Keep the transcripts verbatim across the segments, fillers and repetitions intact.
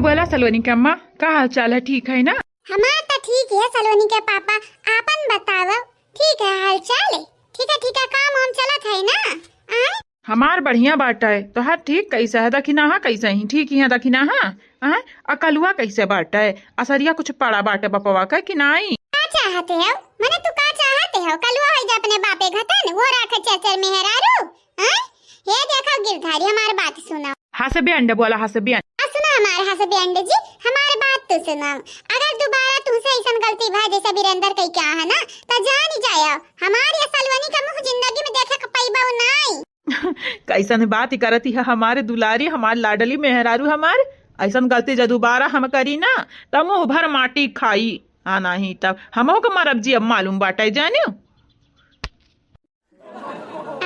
बोला सलोनी के अम्मा, का हाल चाल है, ठीक है ना? हमार त ठीक है सलोनी के पापा, आपन बतावो, ठीक है हाल चाल? ठीक है, ठीक है, काम वाम चलत है ना? आय? हमार बढ़िया बाटे, तोहार ठीक कैसे है? दखिनाहा कैसे ही? ठीक ही है दखिनाहा? आय? अकलुआ कैसे बाटे? असरिया कुछ पड़ा बाटे बपवा का कि नाई? का चाहते हो? मने तू का चाहते हो? कलुआ होई जा अपने बापे घतन, वो राखे चार चार मेहरारू? आय? हे देखो गिरधारी, हमार बात सुनो। Husband बोला, husband। आ सुना हमार husband जी, हमार बात तो सुनो। अगर दोबारा तुमसे ऐसन गलती भा जैसे वीरेंद्र कई क्या है ना, तो जान जाओ, हमार या सलवनी का मुँह जिंदगी में देखे के पैबो नाई। कैसन बात ही करती है हमारे दुलारी, हमार लाडली मेहरारू हमार। ऐसन गलती जब दोबारा हम करी ना, तब मुँह भर माटी खाई। हाँ, नहीं तब हमहू के मरब जी, अब मालूम बाटे जानियो।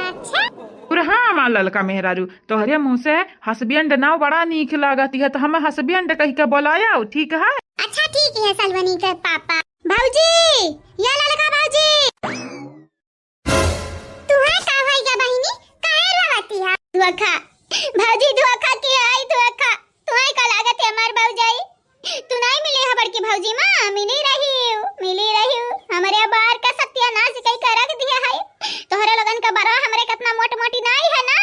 अच्छा। और हाँ, हमार ललका मेहरारू, तोहरे मुँह से husband नाव बड़ा नीक लागत है, तो हम husband कह के बोलाया, ठीक है? अच्छा, ठीक है, सलवनी के पापा। भौजी, या ललका भौजी। तुहे का भई गा बहिनी, काहे रोवती है? धोखा, भौजी धोखा की आई धोखा। तुहे का लागत है हमार भौजाई? तू नाई मिली है बड़की भौजी माँ, मिली रही हूँ, मिली रही हूँ। हमरे बार का सत्यानाश कई के रख दिया है। तोहरे लोगन का बरवा हमरे कितना मोट मोटी नाई है ना,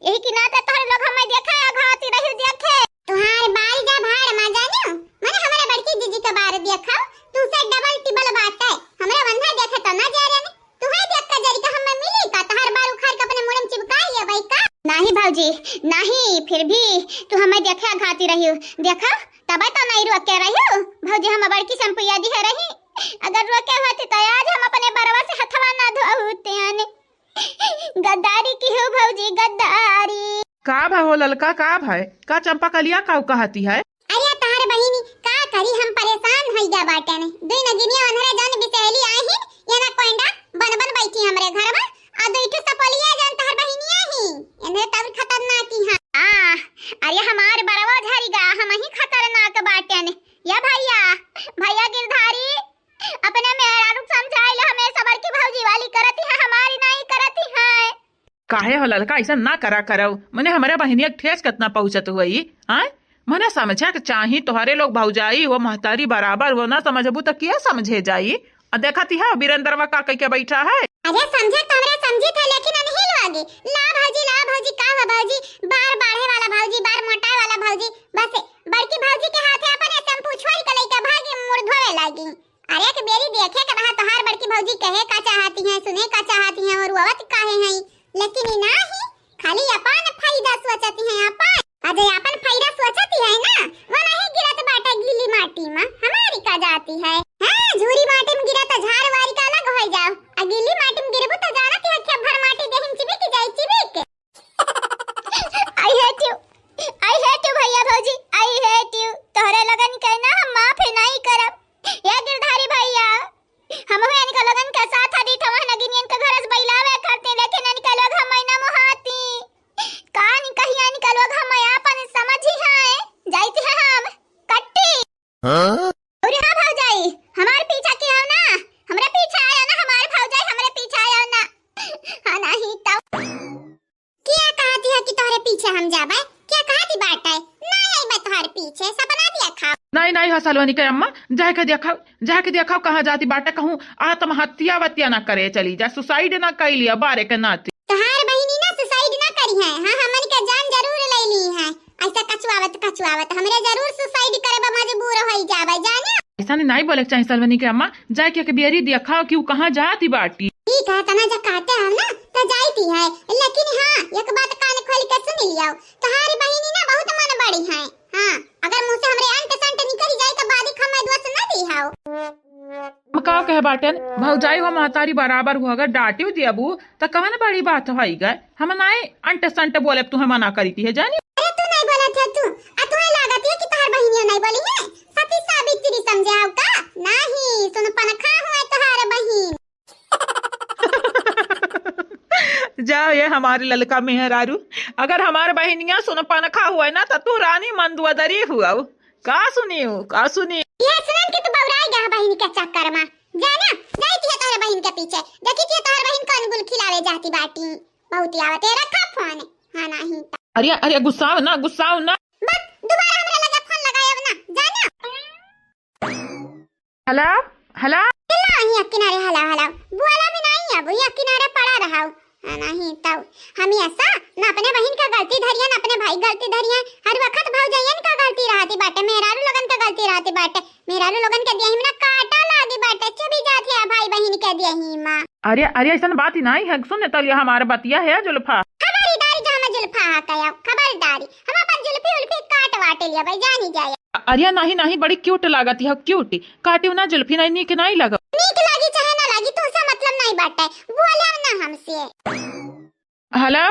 यही की नाते तोहरे लोग हमें देखे या घाती रही देखे। तुहार बाल जा भाड़ मा जानियो, मने हमरे बड़की जीजी के बार देखा, तू से डबल टिबल बात है। हमरे वंधा देखे तो ना जा रहे, तुहे देख के जरी के हमें मिली का, तोहार बार उखाड़ के अपने मुड़े में चिपका लिया भाई का? नहीं भौजी, नहीं, फिर भी तू हमें देखे घाती रही हो। देखा, तबे तो नहीं रोके रही हो। भौजी, हम बड़की शैम्पुया दी है रही। अगर रोके होती तो आज हम अपने बरवा से हथवा ना धोते आने। गद्दारी की हो भौजी, गद्दारी। का भा हो ललका, का भा? का चंपा कलिया का कहती है? अरे तोहार बहिनी, का करी, हम परेशान होई गया बाटे ने। दुई नगिनिया अन्हरे जन बिसेली आई ही, ये ना कोइंडा बन बन बैठी हमरे घर में। आ दुई ठो सपोलिया जन तोहार बहिनिया ही, इन्हें तब खतरनाक ही हाँ। आ, अरे हमार बरवा झरी गा, हम ही खतरनाक बाटे ने। या भैया, भैया गिरधारी, अपने मेहरारू के समझाई लो, हमें सबर की भौजी वाली करती है, हमारी नहीं करती है। काहे हो ललका, ऐसा ना करा करौ। मने हमरे बहिनिया के ठेस कितना पहुँचत हुई, आय? मने समझे के चाही, तोहरे लोग भौजाई हो, महतारी बराबर हो, ना समझबू त किया समझे जाई? आ देखत ही है, वीरेंद्रवा का कइके बैठा है। अरे समझे तो हमरे समझी थे, लेकिन नहीं लोगी। ला भौजी, ला भौजी, का हो भौजी? बार बाढ़े वाला भौजी, बार मोटाए वाला भौजी, बस बड़की भौजी के हाथे अपन शैम्पू छोड़ के लइका भागी, मुड़ धोवे लागी। अरे एक बेरी देखे के रहा, तोहार बड़की भौजी कहे का चाहती हैं, सुने का चाहती हैं और रोवत काहे हैं, लेकिन ई नाही, खाली अपन फायदा सोचती हैं अपन। और जो अपन फायदा सोचती है ना, वो नहीं गिरत बाटे गीली माटी में, हमारी का जाती है। हाँ, झूरी माटी में गिरत झार वारी का अलग हो जाओ, आ गीली माटी में गिरबू तो जानत है, खेत भर माटी देहिन चिबिक जाई, चिबिक। I hate you, I hate you भैया भौजी, I hate you। तोहरे लगन के ना हम माफ ही नहीं करब। या गिरधारी भैया, हम इनका लोगन के साथ हदी थवा नगिनियन के घर से बैलावे करती, लेकिन इनका लोग हम ना मोहाती। का नहीं कहिया इनका लोग हम आपन समझी हैं, जाइत है हम कट्टी। हाँ? अरे हाँ भौजाई, हमारे पीछा किया ना, हमरे पीछे आया ना, हमारे भौजाई हमरे पीछे आया ना। हाँ नहीं तो। क्या कहती है कि तोहरे पीछे हम जाबे? क्या कहती बाटे? ना आइबे तोहरे पीछे, सपना दिया खाओ। नहीं, नहीं, हो सलोनी के अम्मा, जाके देखाओ, जाके देखाओ कहाँ जाती बाटे, कहूँ आत्महत्या वत्या ना करे चली जा, suicide ना कर लिया बारे के नाती। तोहार बहिनी ना suicide ना करी है, हाँ, हमन के जान जरूर ले ली है। ऐसा कचुआवत, कचुआवत हमरे जरूर suicide करे बा मजबूर होई जाबे, जाने? ऐसा नहीं, नहीं बोले के चाही सलोनी के अम्मा, जाके एक बेरी देखाओ कि उ कहाँ जाती बाटी। ठीक है, तना जा कहते हो ना, तो जाती है, लेकिन हाँ, एक बात कान खोल के सुन लियो, तोहारी बहिनी ना बहुत मन बड़ी है। हाँ, अगर मुँह से हमरे अंट संट निकल जाए तो बादी खम्मे दोस्त न दी हो। हम का कहे बाटेन, भौजाई हो महतारी बराबर हो, अगर डांटियो दियाबू तो कवन बड़ी बात होई गए। हम नाई अंट संट बोले, तुहे मना करी थी है जानी। अरे तू नहीं बोला थे तू, आ तुहे लागत है कि तोहार बहिनियो नहीं बोली है, सती सावित्री समझे हो का? नहीं, सुन पनखा हुआ तोहार बहिन। जाओ ये हमारे ललका मेहरारू, अगर हमार बहिनिया सुनपनखा हुआ ना तो तू रानी मंदुआदरी हुआ। का सुनी हो, का सुनी? ये सुनन के तू बौराई गया बहिनी के चक्कर में। जाना, जाई थी तोहरे बहिन के पीछे, देखी थी तोहर बहिन कौन गुल खिलावे जाती बाटी। बहुत ही आवत है, रखा फोन। हाँ नहीं तो। अरे, अरे गुस्साओ ना, गुस्साओ ना। बस दोबारा हमरा लगे फोन लगाया हेलो, हेलो। नहीं, यहाँ किनारे हेलो, हेलो। बोला भी नहीं, अब यहाँ किनारे पड़ा रहा। हाँ, नहीं तो हम ऐसा ना अपने बहिन का गलती धरिया, ना अपने भाई गलती धरिया। हर वक्त भौजैयन का गलती रहती बाटे, मेहरारू लोगन का गलती रहती बाटे। मेहरारू लोगन के देही में ना कांटा लागी बाटे, चुभी जात है भाई बहिन के देही में। अरे, अरे, ऐसन बात ही नहीं है। सुन तलिया, हमार बतिया है जुल्फा। खबरदारी जो हमें जुल्फा हा कया, खबरदारी। हम अपन जुल्फी उल्फी काट वाटे लिया भाई, जानी जाए। अरे नहीं, नहीं, बड़ी cute लागत है, cute। काटियो ना जुल्फी, नहीं, नीक नहीं लगा। नीक लागी चाहे ना लागी, तुमसे मतलब नहीं बाटे, बोले ना हमसे। हेलो,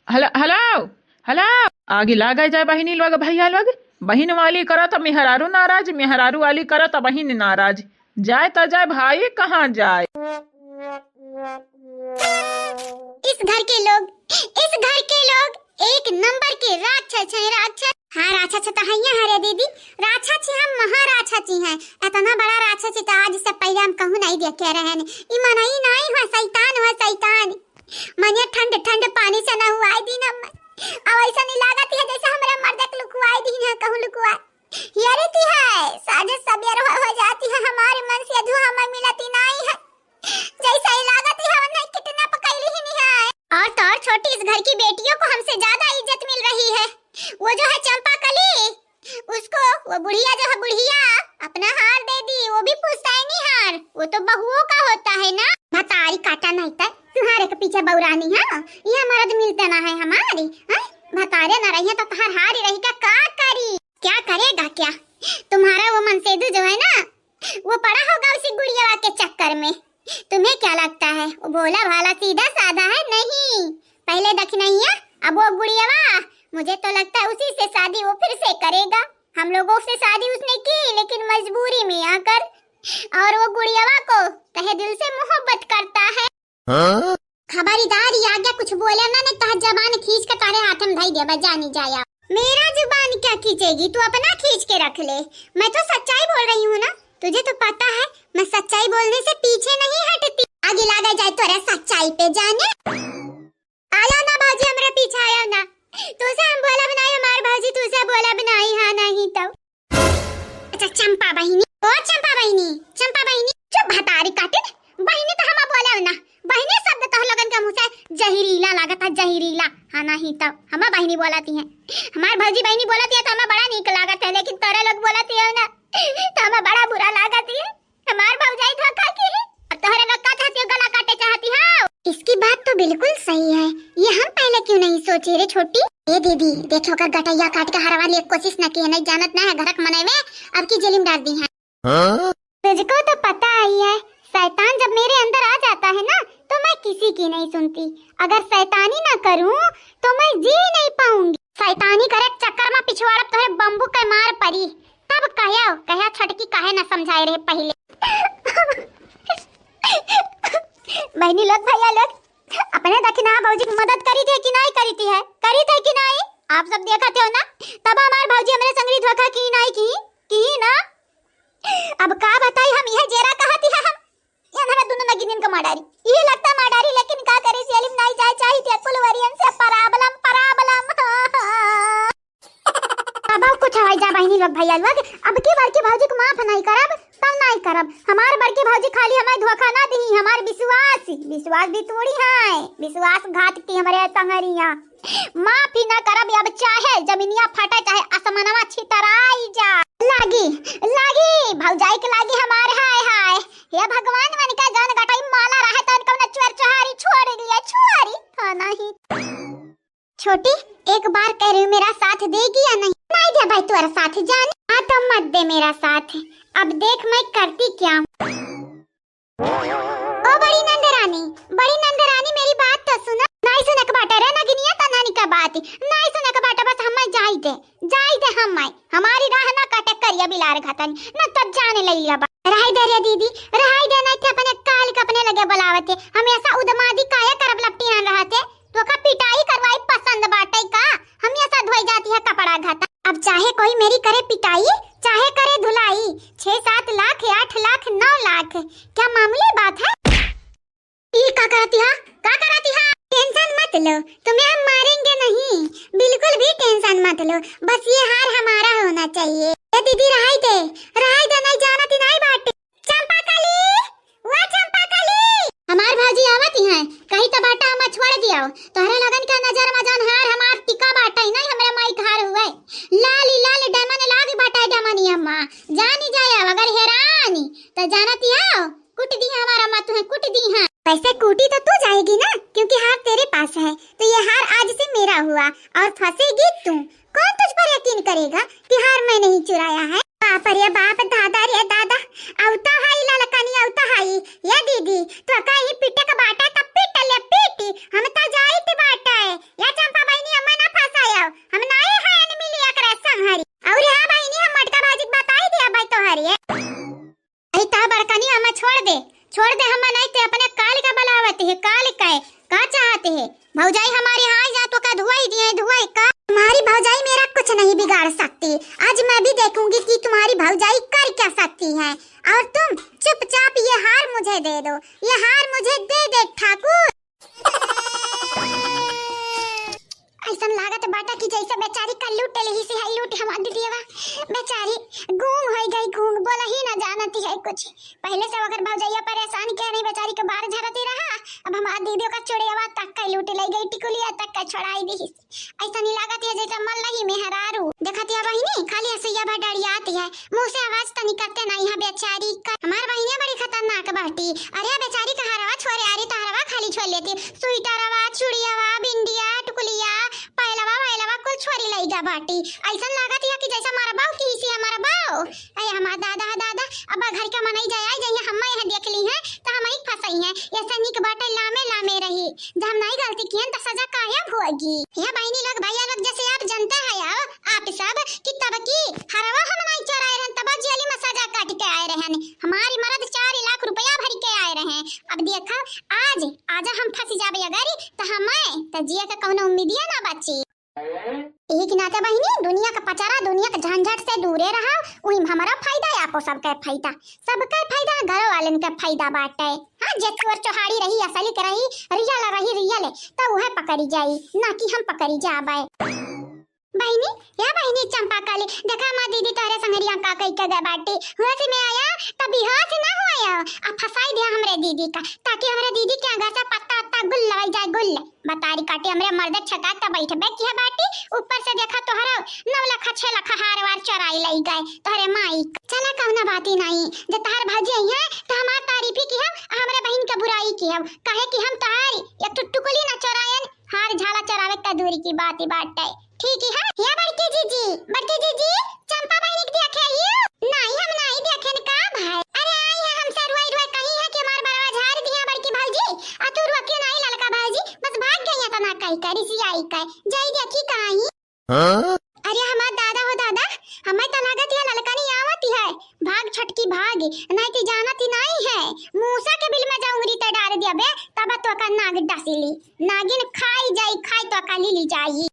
हेलो, हेलो, हेलो। आगे लागे जाए बहिनी लोग, भैया लोग। बहिन वाली करत मेहरारू नाराज, मेहरारू वाली करत बहिन नाराज। जाए त जाए भाई, कहाँ जाए? इस घर के लोग, इस घर के लोग एक नंबर के राक्षस हैं, राक्षस। हाँ, राक्षस तो हैं, हाँ रे दीदी, राक्षस हैं, हम महाराक्षस हैं। इतना बड़ा राक्षस तो आज से पहले हम कहूँ नहीं देखे रहे हैं। ई मनई नहीं हो, शैतान हो, शैतान। मने ठंड ठंड पानी से नहुआई दीन हम। अब ऐसा नहीं लागत है जैसे हमरे मर्द के लुकवाई दीन है, कहूँ लुकवा। ये रीति है, साँझ सबेर हो, हो जाती है, हमारे मन से धुआं में मिलती नहीं है। जैसा ही लागत है हमने कितना पकैली ही नहीं है। और तो और छोटी, इस घर की बेटियों को हमसे ज्यादा इज्जत मिल रही है। वो जो है चंपा कली, उसको वो बुढ़िया जो है बुढ़िया अपना हार दे दी, वो भी पुश्तैनी हार, वो तो बहुओं का होता है ना। भतारी काटा नहीं तक तुम्हारे के पीछे बौरानी है, ये मर्द मिलते ना है हमारी, हैं? भतारे ना रहिए तो तहार हारी रही का, का करी? क्या करेगा क्या? तुम्हारा वो मनसेदू जो है ना, वो पड़ा होगा उसी गुड़िया के चक्कर में। तुम्हें क्या लगता है वो भोला भाला सीधा साधा है? नहीं, पहले दखिनैया, अब वो गुड़ियावा, मुझे तो लगता है उसी से शादी वो फिर से करेगा। हम लोगों से शादी उसने की, लेकिन मजबूरी में आकर, और वो गुड़ियावा को तहे दिल से मोहब्बत करता है। हाँ? खबरदार, ये आगे कुछ बोले ना, नहीं तो जबान खींच के तारे हाथ में धई देबा, जानी जाया। मेरा जुबान क्या खींचेगी, तू अपना खींच के रख ले। मैं तो सच्चाई बोल रही हूँ ना, तुझे तो पता है मैं सच्चाई बोलने से पीछे नहीं हटती। आगे लागा जाए तोरा सच्चाई पे जाने। आया ना भौजी, हमरे पीछे आया ना। तुझसे हम बोला बनाई, हमारे भौजी तुझसे बोला बनाई, हाँ नहीं तो। अच्छा चंपा बहिनी, ओ चंपा बहिनी, चंपा बहिनी, चुप भतारी काटिन। बहिनी तो हम बोला ना, बहिनी शब्द तो लोगन के मुँह से जहरीला लागत है, जहरीला। हाँ नहीं तो हम बहिनी बोलाती हैं, हमार भौजी बहिनी बोलाती है तो हमें बड़ा नीक लागत है, लेकिन तोरे लोग बोलाती है ना तो हमें बड़ा बुरा लागत है। हमार भौजाई धोखा की है, अब तोहरे लोग का चाहती हो, गला काटे चाहती हो? इसकी बात तो बिल्कुल सही है, ये हम पहले क्यों नहीं सोचे रे छोटी? ए दीदी, देखो ओकर गटैया काट के हरवा लिए कोशिश न किए, नहीं जानत ना है घरक मनई में अब की जेल में डाल दी है। हाँ? तुझको तो पता ही है, शैतान जब मेरे अंदर आ जाता है ना, तो मैं किसी की नहीं सुनती। अगर शैतानी ना करूं, तो मैं जी नहीं पाऊंगी। शैतानी करे के चक्कर में पिछवाड़ा तोहरे बम्बू के मार परी, तब कहो, कहो छोटकी काहे ना समझाए रहे पहले। बहनी लोग, भैया लोग, अपने दखिना भौजी की मदद करी थे कि नहीं करी थी है, करी थे कि नहीं? आप सब देखा थे ना, तब हमार भौजी हमरे संगरी धोखा की नहीं की, की ना। अब का बताई हम, यह जेरा कहती है हम, ये हमारा दोनों नगिनियन का माडारी, ये लगता माडारी, लेकिन का करे, सेलिम नहीं जाए चाहिए थे, कुल वरियन से problem, problem। अब कुछ हो जा बहनी लोग, भैया लोग, अब की बड़की भौजी को माफ नहीं करब, तब नहीं करब। हमार बड़की भौजी खाली हमार धोखा ना दी, हमार विश्वास, विश्वास भी तोड़ी है, विश्वासघात की हमारे संगरिया। माफ ही ना करब, अब चाहे जमीनिया फटे, चाहे आसमानवा छितराई जा। लागी, लागी, भौजाई के लागी हमार, हाय, हाय। हे भगवान, मन का जान गटाई माला रहे तो उनको ना चुअर चुहारी छोड़ दिया, छुआरी। हाँ, नहीं। छोटी, एक बार कह रही हूँ, मेरा साथ देगी या नहीं? नहीं दे भाई, तुम्हारा साथ जाने। हाँ, तो मत दे मेरा साथ। अब देख मैं करती क्या हूँ। ओ बड़ी नंदरानी, बड़ी नंदरानी, मेरी बात तो सुना। नहीं सुनक बाटा रे नगिनिया, तो नानी का बात ही। नहीं सुनक बाटा, बस हम जाई दे, जाई दे हम। हमारी राह ना काटे करिया बिलार घातन, न तब जाने लइला बा। रहाई दे रे दीदी, रहाई दे, नहीं थे अपने काल के अपने लगे बुलावते। हम ऐसा उदमादी काया करब लपटियान रहते। तोका पिटाई करवाई पसंद बाटे का? हम ऐसा धोई जाती है कपड़ा घाता। अब चाहे कोई मेरी करे पिटाई, चाहे करे धुलाई, छह सात लाख, आठ लाख, नौ लाख, क्या मामूली बात है? ई का करती हा? का करती हा? Tension मत लो, तुम्हें हम मारेंगे नहीं, बिल्कुल भी tension मत लो, बस ये हार हमारा होना चाहिए। ए दीदी, रहाई दे, रहाई दे, नहीं जाना ती नहीं बाटे। दियाओ, तोहरे लगन के नजर में जौन हार हमार टिका बाटइ, नाहीं हमरे माई के हार हुए। लाली लाल diamond लाग बाटइ diamond अम्मा, जानी जाए अगर हेरानी, त जानत आओ, कुट दी हमार अम्मा, तुहें कुट दी हाँ। वैसे कूटी तो तू जाएगी ना, क्योंकि हार तेरे पास है, तो ये हार आज से मेरा हुआ और फंसेगी तू। कौन तुझ पर यकीन करेगा कि हार मैं नहीं चुराया है? बाप रे बाप, दादा रे दादा, अउता हाई ललकनी, अउता हाई। या दीदी, तो कहीं पीटे का बाटा तब पीट ले, पीटी। हम तो जाइत बाटे। या चंपा बहिनी, अम्मा ना फंसायो। हम नाई है enemy लिया करे संहरी। और हाँ बहिनी, हम मोटका भाजी के बताई दिया भाई तोहरी। अरे ता बड़कनी अम्मा छोड़ दे, छोड़ दे, हम नहीं ते अपने काल का बुलावत है, काल का है, का चाहते है? भौजाई हमारी हाँ जा तो का धुआई दिए, धुआई का? तुम्हारी भौजाई मेरा कुछ नहीं बिगाड़ सकती। आज मैं भी देखूंगी कि तुम्हारी भौजाई कर क्या सकती है। और तुम चुपचाप ये हार मुझे दे दो, ये हार मुझे दे दे ठाकुर। ऐसन लागत बाटा कि जैसे बेचारी का लूट लेही से है, लूट हमार दीदियवा। बेचारी गूंग होई गई, गूंग, बोला ही ना जानती है कुछ। पहले से अगर भौजैया परेशान किया नहीं, बेचारी के बार झरती रहा, अब हमार दीदी का चुड़ैलवा तक का लूट ले गई, टिकुलिया तक का छोड़ाई दी। ऐसा नहीं लागत है जैसे मल्लही मेहरारू। देखत या बहिनी, खाली हंसैया भर डरियात है, मुंह से आवाज तो निकलते नहीं है बेचारी का। हमार बहिनिया बड़ी खतरनाक बाटी। अरे बेचारी का हरवा छोरे, अरे तो हरवा खाली छोड़ लेती, स्वेटरवा, चूड़ियावा, बिंदिया, टुकुलिया, पायलवा वायलवा कुल छोरी लइगा बाटी। ऐसन लागत है कि जैसे मरबाओ की सी मरबाओ। अरे हमार दादा है दादा, अब घर के मनई जाए आई जाइए, हम यहाँ देख ली हैं तो हम ही फंसई हैं। ऐसे निक बाटे लामे लामे रही, जब हम नहीं गलती किहन तो सजा काहे भोगी। हे बहिनी लोग, भैया लोग, जैसे आप जानते हैं आओ आप सब कि तब की हरवा हम नहीं चोराए रहन, तब जेली में सजा काट के आए रहन। हमारी मरद चार लाख रुपया भर के आए रहे। अब देखा आज, आजा हम फंस जाबे अगर तो हमें तो जिए के कौनो उम्मीदिया ना बची। यही के नाते बहिनी, दुनिया का पचारा, दुनिया के झंझट से दूरे रहा, वही में हमारा फायदा है, आपो सबके फायदा, सबके फायदा, घरों वालन के फायदा बाटे। हाँ, जे चोर चोहाड़ी रही, असली के रही, रियल रही, रियल, तो वह पकड़ी जाई, ना कि हम पकड़ी जाबे। बहिनी, या बहिनी चंपा काली, देखा हमार दीदी तोहरे संगरिया का कही के गए बाटी, होश में आया, तभी होश ना हो आया, अब फंसाई दिया हमरे दीदी का, ताकि हमरे दीदी के घर से पत्ता उत्ता गुल लगाई जाए, गुल। बतारी काटी हमरे मर्दे छका त बैठबे किहे बाटी, ऊपर से देखा तोहरा नौ लाख छह लाख हार वार चोराई लई गए तोहरे माई। चला कौनो बाती नहीं, जे तोहर भौजी आई है तो हमार तारीफ ही किहब, हमरे बहिन के बुराई किहब, काहे कि हम तोहारी एक ठो टुकुली ना चोरायन, हार झाला चोरावे त दूरी की बात ही बाटे। ठीक ही है, या बड़की जीजी, बड़की जीजी, चंपा बहिनी के देखे यू? नहीं, हम नहीं देखेन का भाई। अरे आई है, हमसे रुआई रुआई कही है कि हमार बरवा झाड़ दिया बड़की भौजी, आ तू रुआ क्यों नहीं ललका भौजी, बस भाग गई है तना कही कर, रिसियाई कर, जाई देखी कहीं। हाँ? अरे हमार दादा हो दादा, हमें तो लागत है ललकनी आवत है, भाग छोटकी भाग, नहीं तो जानत ही नहीं है, मूसा के बिल में जा उंगली ते डाल दिया बे, तब तो का नाग डसिली, नागिन खाई जाई, खाई तो का लीली जाई।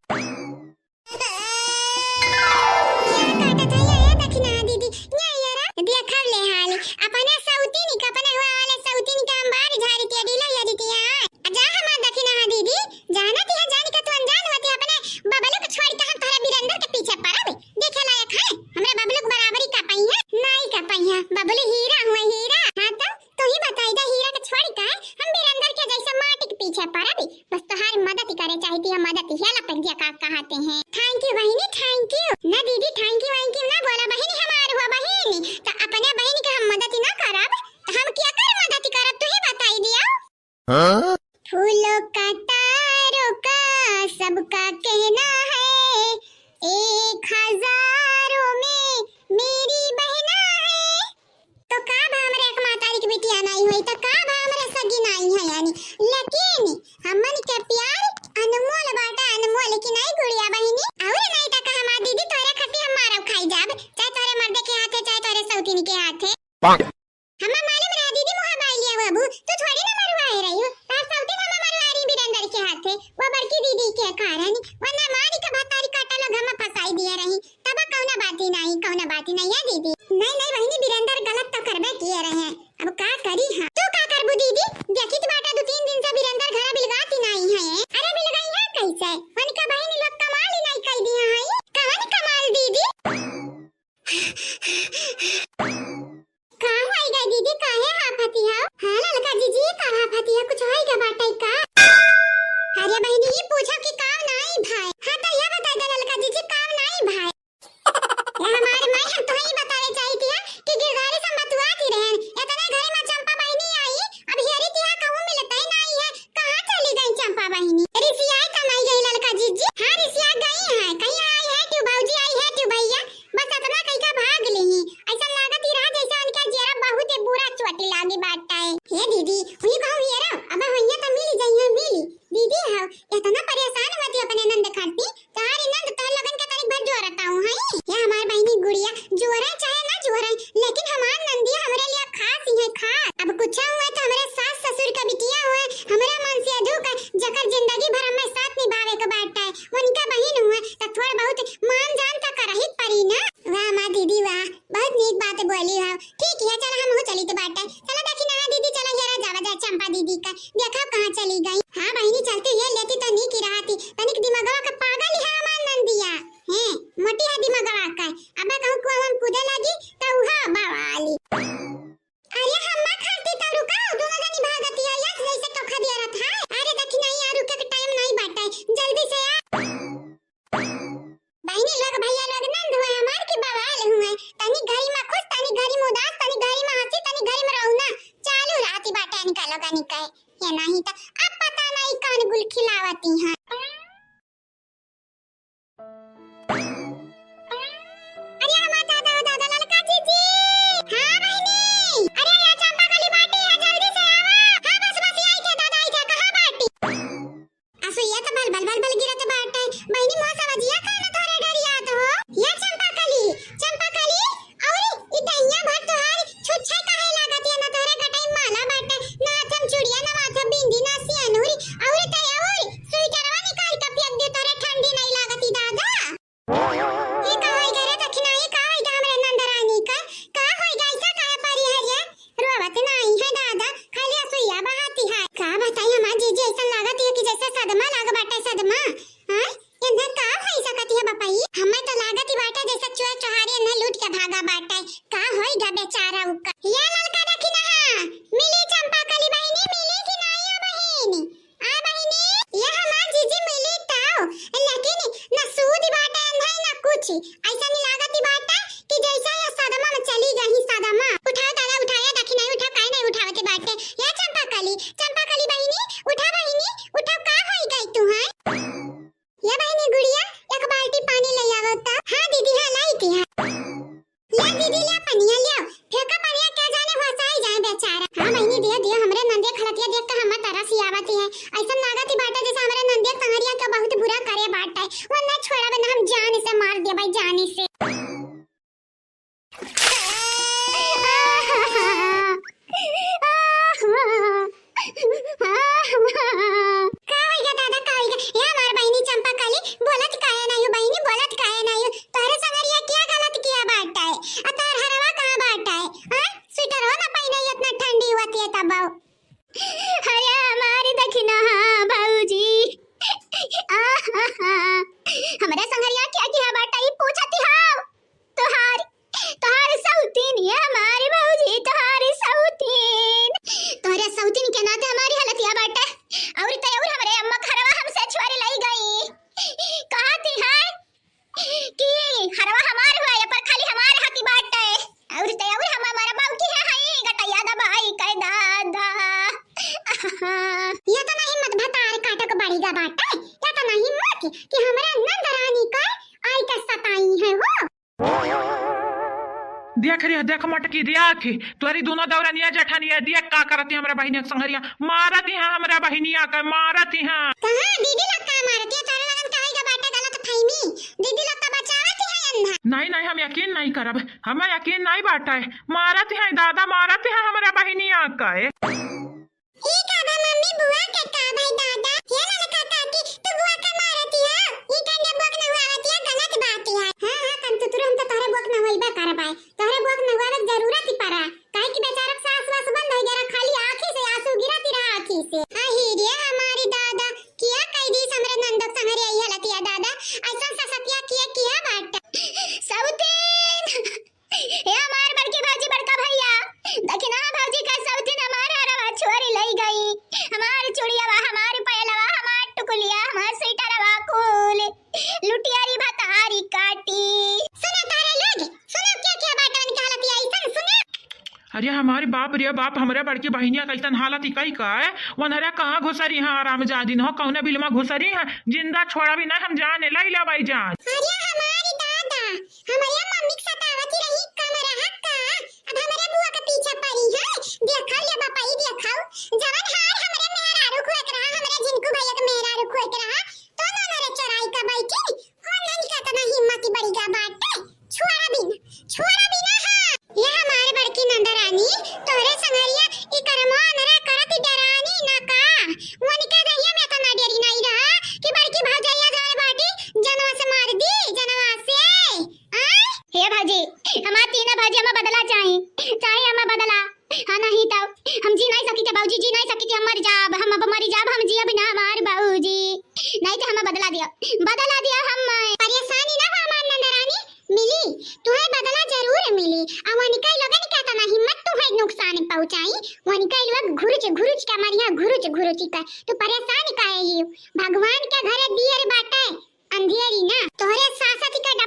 या काटत है, या, या दखिना दीदी, या, या रा, देखब ले हाल, अपने सौतीनी का, अपने हुआ वाले सौतीनी का हम बार झाड़ी के डीला या दीदी, या। आ जा हमार दखिना दीदी, जानत है, जान के तू अनजान होती, अपने बबलू के छोड़ के हम तोहरे बिरेंदर के पीछे पड़ब, देखे लायक है, हमरे बबलू के बराबरी का पइहा, नाई का पइहा, बबलू हीरा हुए हीरा, हाँ तो तू ही बताई दे हीरा के छोड़ के हम बिरेंदर के जैसे माटी के पीछे पड़ब, बस तोहार मदद करे चाहती है, मदद हेला कर दिया का कहते हैं। Thank you बहिनी, thank you। ना दीदी thank you, thank you ना बोला बहिनी, हमार हुआ बहिनी, तो अपने बहिनी के हम मदद ही ना करब, तो हम क्या कर मदद करब, तू ही बताई दिया। हाँ? फूलों का तारों का सबका कहना है, एक हजारों में मेरी बहना है। तो का बा हमरे एक महतारी के बिटिया नाई होई, तो का बा हमरे सगी नाई है यानी, लेकिन हमन के प्यार अनमोल बाटा, अनमोल की नाई गुड़िया बहिनी। और नाई तो का हमार दीदी तोरे खातिर हम मारब खाई जाब, चाहे तोरे मर्दे के हाथे, चाहे तोरे सौतीन के हाथे। हमें मालूम रहा दीदी मुहा बाई लिया बाबू, तू थोड़ी ना मरवाए रही हो, तार सौतीन हमें मरवा रही बिरेंदर के हाथे, वो बड़की दीदी के कारण, वरना मारी के भतारी काटा लोग हमें फंसाई दिया रही। तब कौनो बात ही नहीं, कौनो बात ही नहीं है दीदी। नहीं, नहीं बहिनी, बिरेंदर गलत तो करबे किए रहे, अब का करी हम? तू का करबू दीदी? देखित बाटा दो तीन दिन से बिरेंदर घरा बिलगात ही नहीं है। अरे बिलगाई है कैसे? उनका बहिनी लोग कमाल ही नहीं कर दिया है। कवन कमाल दीदी? का हो इन्हीं लोग भैया लोग नंद हुए हमार के बवाल हुए। तनी घरी में खुश, तनी घरी में उदास, तनी घरी में हंसी, तनी घरी में रोना। चालू रहती बाटे इनका लोगन के। ये नहीं तो अब पता नहीं कौन गुल खिलावती हैं। अरे हमार दादा, दादा ललका जीजी। हाँ बहिनी। अरे या चंपा कली बाटी है, जल्दी से आवा। हाँ बस बस यही थे दादा, यही थे, कहाँ बाटी? असुइया तो बल बल बल बल गिरत बाटे। बहिनी मोर सवजिया का ना तोरे डरियात हो। या चंपा कली, चंपा कली, अउरी ई दहिया भर तोहार छुच्छे काहे लागत या? ना तोहरे गटई माला बाटे, ना हाथ में चूड़िया, ना माथा बिंदी, ना सियनुरी, अउरी ते अउरी स्वेटरवा निकाल के फेंक दे, तोहरे ठंडी नहीं लागत ई दादा। ई का होई गा रे दखिना, ई का होई गा हमरे नंदरानी का? का होई गा, ऐसा काहे परी है रे? रोवत नाही है दादा, खाली असुइया बहाती है। का बताई हमार जीजी, ऐसा लागत है कि जैसे सदमा लाग बाटे, सदमा। हाँ? इन्हें का होई सकत है बपई? हमें तो लागत ही बाटे जैसे चोर चोहारी इन्हें लूट के भागा बाटे। का होई गा बेचारा उका? ये ललका दखिना, मिली चंपा कली बहिनी, मिली कि नाही है बहिनी? आ बहिनी, ये हमार जीजी मिली ताऊ, लेकिन न सूद बाटे, नहीं न कुछ। ऐसा नहीं लागत ही बाटे कि जैसे ये सदमा में चली गई, सदमा। उठाओ दादा, उठाओ, या दखिना, उठाओ, काहे नहीं उठावत ही बाटे? या चंपा कली, चंपा कली बहिनी, उठा बहिनी, उठा, का होई गई तू, हैं? या बहिनी गुड़िया, एक बाल्टी पानी ले आवो तो। हाँ दीदी, हाँ लाई थी, हाँ। ले दीदी, ले पनिया ले, फेंका पनिया, क्या जाने होसाई जाए बेचारा। हाँ बहिनी, दिया, दिया, हमरे नंदे खलतिया देख के हमें तरस ही आवत ही है। ऐसा लागत ही बाटे जैसे हमरे नंदे संगरिया के बहुत बुरा करे बाटे। वरना छोड़ा बना, हम जान से मार दे भाई, जान से। का होई गा दादा, का होई गा? ए हमार बहिनी चंपा कली, बोलत काहे नाही हो बहिनी, बोलत काहे नाही हो? तोहरे संगरिया क्या गलत किया बाटे? आ तोहर हरवा कहाँ बाटे? हाँ? स्वेटरो ना पहिने, इतना ठंडी होती है तब। अरे हमारी दखिना, हाँ भौजी। आहा, हमरा संगरिया क्या किया बाटे, ई पूछती हो? तोहार, तोहार सौतीन ये हमार भौजी, तोहार सौतीन। तोहरे सौतीन के नाते हमारी हालतिया बाटे। अउर ते अउर हमरे अम्मा घरवा हमसे छोड़ लई गई। कहती है कि घरवा हमार हुआ, ये पर खाली हमार हाथी बाटे। अउर ते अउर हम हमारा बाऊ की है, हई गटैया दबाई के दादा। ये तो नहीं मत भतार काटक बड़ी गा बाटे। ये तो नहीं मत कि हमरा नंद रानी का आई के सताई है हो। देख रे, देख मटकी, देख, तोरी दोनों देवरनिया जेठानिया, देख का करत ही हमरा बहिनिया के संगरिया, मारत ही हमरा बहिनिया के, मारत ही। कहाँ दीदी लोग का मारत ही? तोरे लगन का होई गा बाटे गलत फहमी? दीदी लोग का बचावत ही अन्हा। नहीं, नहीं, हम यकीन नहीं करब, हमें यकीन नहीं बाटे, मारत ही दादा, मारत ही हमरा बहिनिया के। ई का बा मम्मी, बुआ के का भाई दादा? हे ललका काकी, तू बुआ के मारती हो? ई कंडे बुआ के नहुआवती है, गलत बात है। हाँ, हाँ, कन तुतुर, हम तो तोहरे बुआ के नहुआइबे करबाए। तोहरे बुआ के नहुआवे के जरूरत ही पड़ा। काहे कि बेचारा के सास वास बंद हो गया, खाली आँखी से आंसू गिरती रहा आँखी से। अही रे हमारी दादा, किया कई दी हमरे नंदक संगरे आई हलतिया दादा। ऐसा ससतिया किया, किया बाटा। सौतीन! ए हमार बड़की भौजी, बड़का भैया, देखी ना भौजी का सौतीन हमार हरवा छोरी लई गई। हमार चूड़ियावा, हमार पायलवा, हमार टुकुलिया, हमार स्वेटरवा कुल लुटियारी भतारी काटी। सुनो तारे लोग, सुनो क्या क्या बाटन के हालत आई सन, सुनो। अरे हमारे बाप रे बाप, हमरे बड़की बहिनिया कैसन हालत ही कई का है? वनहरा कहाँ घुसरी है आराम जादिन हो, कौने बिलमा घुसरी है? जिंदा छोड़ा भी ना हम जाने, लई ला भाई जान। अरे हमारी दादा, हमरे मम्मी के सतावत ही रही, कम रहा का? अब हमरे बुआ के पीछे पड़ी है। देखा ले बापा, ई देखा, जवन हार हमरे मेहरारू खोए के रहा, हमरे झिनकू भैया के मेहरारू खोए के रहा, तो ना मेरे चोराई का बैठी। हो नन का तना हिम्मत ही बड़ी गा बाटे। छोड़ा भी ना, छोड़ा भी ना, हाँ। ये हमारे बड़की नंदरानी, तोहरे संगरिया ई करमवा अनरा करत डरानी ना का? वनिका दहिया में तना डरी नहीं रहा कि बड़की भौजैया जाए बाटी, जनवा से मार दी, जनवा से। आय? हे भौजी, हमार तीनों भौजी, हमें बदला चाही, चाही हमें बदला। हाँ, नहीं तो हम जी नहीं सकी थे भौजी, जी नहीं सकी थे, हम मर जाब, हम अब मर जाब, हम जियब ना हमार भौजी। नहीं तो हमें बदला दिया, बदला दिया हम। परेशानी ना हो हमार नंदरानी, मिली, तुहे बदला जरूर मिली। आ वनिका लोगन के तना हिम्मत तुहे नुकसान पहुँचाई, वनिका लोग घुरुच घुरुच के मरिया, घुरुच घुरुच के। तू परेशान काहे ही? भगवान के घरे दियर बाटे, अंधेरी ना, तोहरे सासत का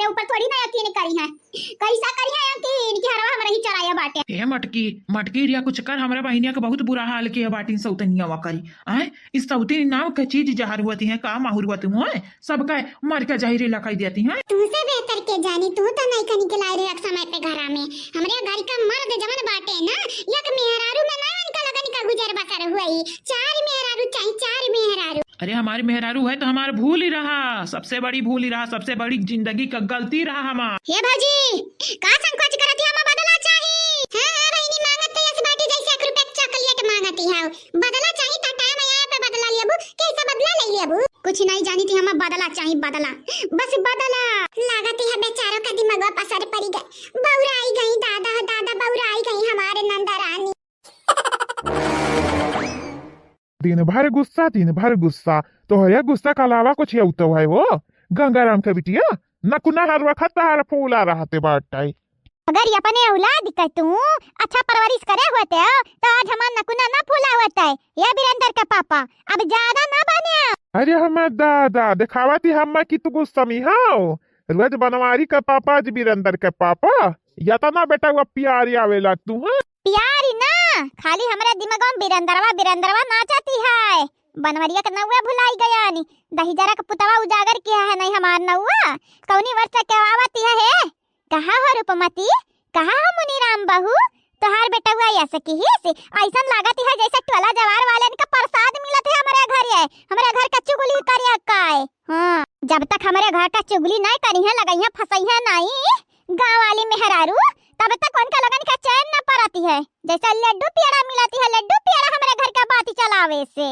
ऊपर थोड़ी ना यकीन करिहैं। कैसा करिहैं यकीन कि हरवा हमरा ही चराया बाटे। ए मटकी, मटकी रिया कुछ कर, हमरा बहिनिया के बहुत बुरा हाल किहे बाटिन सौतनिया वा करी। आय, इस सौतनी नाव के चीज जहर हुअती हैं, का माहुर हुअती हैं, सबका मर के जहरीला कई देती हैं। तुमसे बेहतर के जानी, तू तो नहीं कनी के लाई रख समय पे घरा में। हमरे घर का मर्द जवन बाटे ना, एक मेहरारू में ना इनका लगन का गुजर बसर हुई। चार मेहरारू चाही, चार मेहरारू। अरे हमारी मेहरारू है तो हमार भूल ही रहा, सबसे बड़ी भूल ही रहा, सबसे बड़ी जिंदगी का गलती रहा हमार। हे भौजी, का संकोच करत ही, हमें बदला चाही। हाँ, हाँ बहिनी, मांगत तो यस बाटी जैसे एक रुपया के चॉकलेट मांगती है। बदला चाही तो टाइम आया पे बदला लेबू, कैसे बदला ले लेबू? कुछ नहीं जानी थी, हमें बदला चाही, बदला, बस बदला। लागत है बेचारों का दिमाग पर असर पड़ी गए, बौरा आई गई दादा, दादा बौरा आई गई हमारे नंदा रानी। दिन भर गुस्सा, दिन भर गुस्सा। तोहरे गुस्सा के अलावा कुछ अउतो है वो? गंगाराम के बिटिया, नकुना हर वक्त तहार फूला रहते बाटे। अगर ये अपने औलाद के तू अच्छा परवरिश करे होते हो, तो आज हमार नकुना ना फूला होते। ये बीरेंद्र के पापा, अब ज्यादा ना बने। अरे हमार दादा, देखावती हम्मा कि तू गुस्सा में हो। रोज बनवारी के पापा, आज बीरेंद्र के पापा। या तो ना बेटा, वो प्यार आवेला तू, हाँ? प्यारी ना, खाली हमरे दिमाग में बिरंदरवा, बिरंदरवा नाचती है। बनवरिया के नौवा भुलाई गया नी, दहिजरा के पुतवा उजागर किया है नहीं हमार नौवा। कौनी वर्ष के आवती है हे? कहाँ हो रूपमती, कहाँ हो मुनीराम बहू? तोहार बेटवा ऐसे की ही से ऐसन लागत है जैसे टोला जवार वाले इनका प्रसाद मिलत है हमरे घर है, हमरे घर का चुगली करिया का है। हाँ, जब तक हमरे घर का चुगली नहीं करी है, लगई है, फंसई है नहीं, गाँव वाली मेहरारू, तब तक उनका लगन का चैन न परती है। जैसे लड्डू पेड़ा मिलती है, लड्डू पेड़ा हमरे घर का बात चलावे से।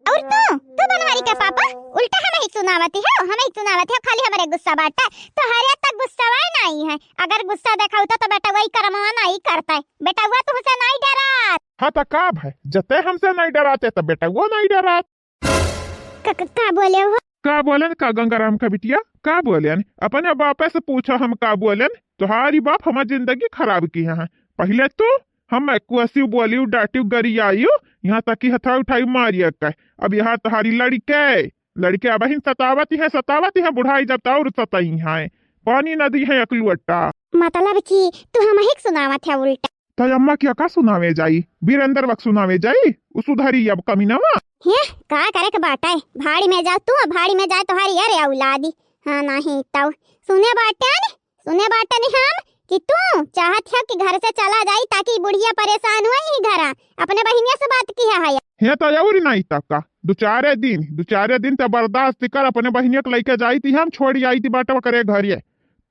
और तू, तू बनवारी के पापा, उल्टा हमें ही सुनावती है, हमें ही सुनावती है, खाली हमरे गुस्सा बाटा। तो हरे तक गुस्सा वाई नहीं है, अगर गुस्सा देखाऊ तो, तो बेटा वही करमवा नहीं करता है, बेटा हुआ तुमसे नहीं डरात। हाँ तो का भाई, जते हमसे नहीं डराते तो बेटा वो नहीं डरात। क-, क-, का बोले हो? का बोलन का गंगाराम का बिटिया, का बोलन? अपने बापे से पूछो हम का बोलन। तोहारी बाप हमार जिंदगी खराब किहे हैं। पहले तू हम कुआसी बोली, डांटी, गरियाई, यहाँ तक कि हथवा उठाई मारिया का। अब यहाँ तोहारी लड़के, लड़के अब ही सतावत हैं, सतावत हैं, बुढ़ाई जब तो और सताई हैं, पानी न दी है एक लोटा। मतलब कि तू हम ही सुनावत है उल्टा। त अम्मा क्या का सुनावे जाई? बीरेंद्र बक सुनावे जाई? उ सुधरी अब कमीनवा। हे, का करे के बाटे? भाड़ी में जाओ तू, भाड़ी में जाए तोहारी अरे औलादी। हाँ, नहीं तौ। सुने बाटे नी, सुने बाटे नी हम कि तू चाहत है कि घर से चला जाई ताकि बुढ़िया परेशान हुए ही घरा। अपने बहिनिया से बात किहे है। हे त और नहीं तब का, दो चारे दिन, दो चारे दिन त बर्दाश्त कर, अपने बहिनिया के लइके जाई थी हम, छोड़ी आई थी बाटे ओकरे घरे।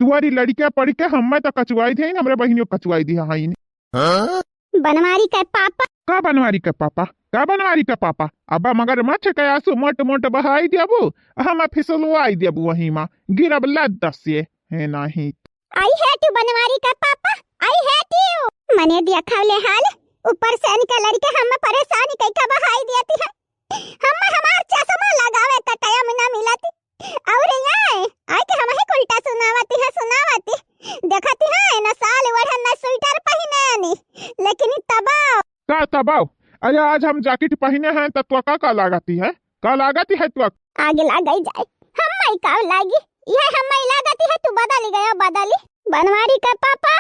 तुअरी लड़के पढ़ के हम्मे त कचुआई दी, हमरे बहिनियों कचुआई दी है। हाँ? बनवारी के पापा। का बनवारी के पापा? का बनवारी के पापा? अब मगरमच्छ के आंसू मोट मोट बहाई देबू, हम फिसलवाई देबू वही मा, गिरब लद्दा से, है नहीं। I hate you बनवारी के पापा, I hate you। मने देखा ले हाल, ऊपर से इनके लड़के हम परेशान कई का बहाई देती है। हम हमार चश्मा लगावे का टाइम ना मिलत। और यहाँ आए के हम ही उल्टा सुनावती है, सुनावती। देखती है ना साल ओढ़न ना स्वेटर पहिने नी, लेकिन ई तबाव। का तबाव? अरे आज हम जैकेट पहिने हैं त तो का, का लागती है? का लागती है तो? आगे लाग गई जाए। हम मई का लागी? यह हम मई लागती है, तू बदली गया, बदली। बनवारी का पापा,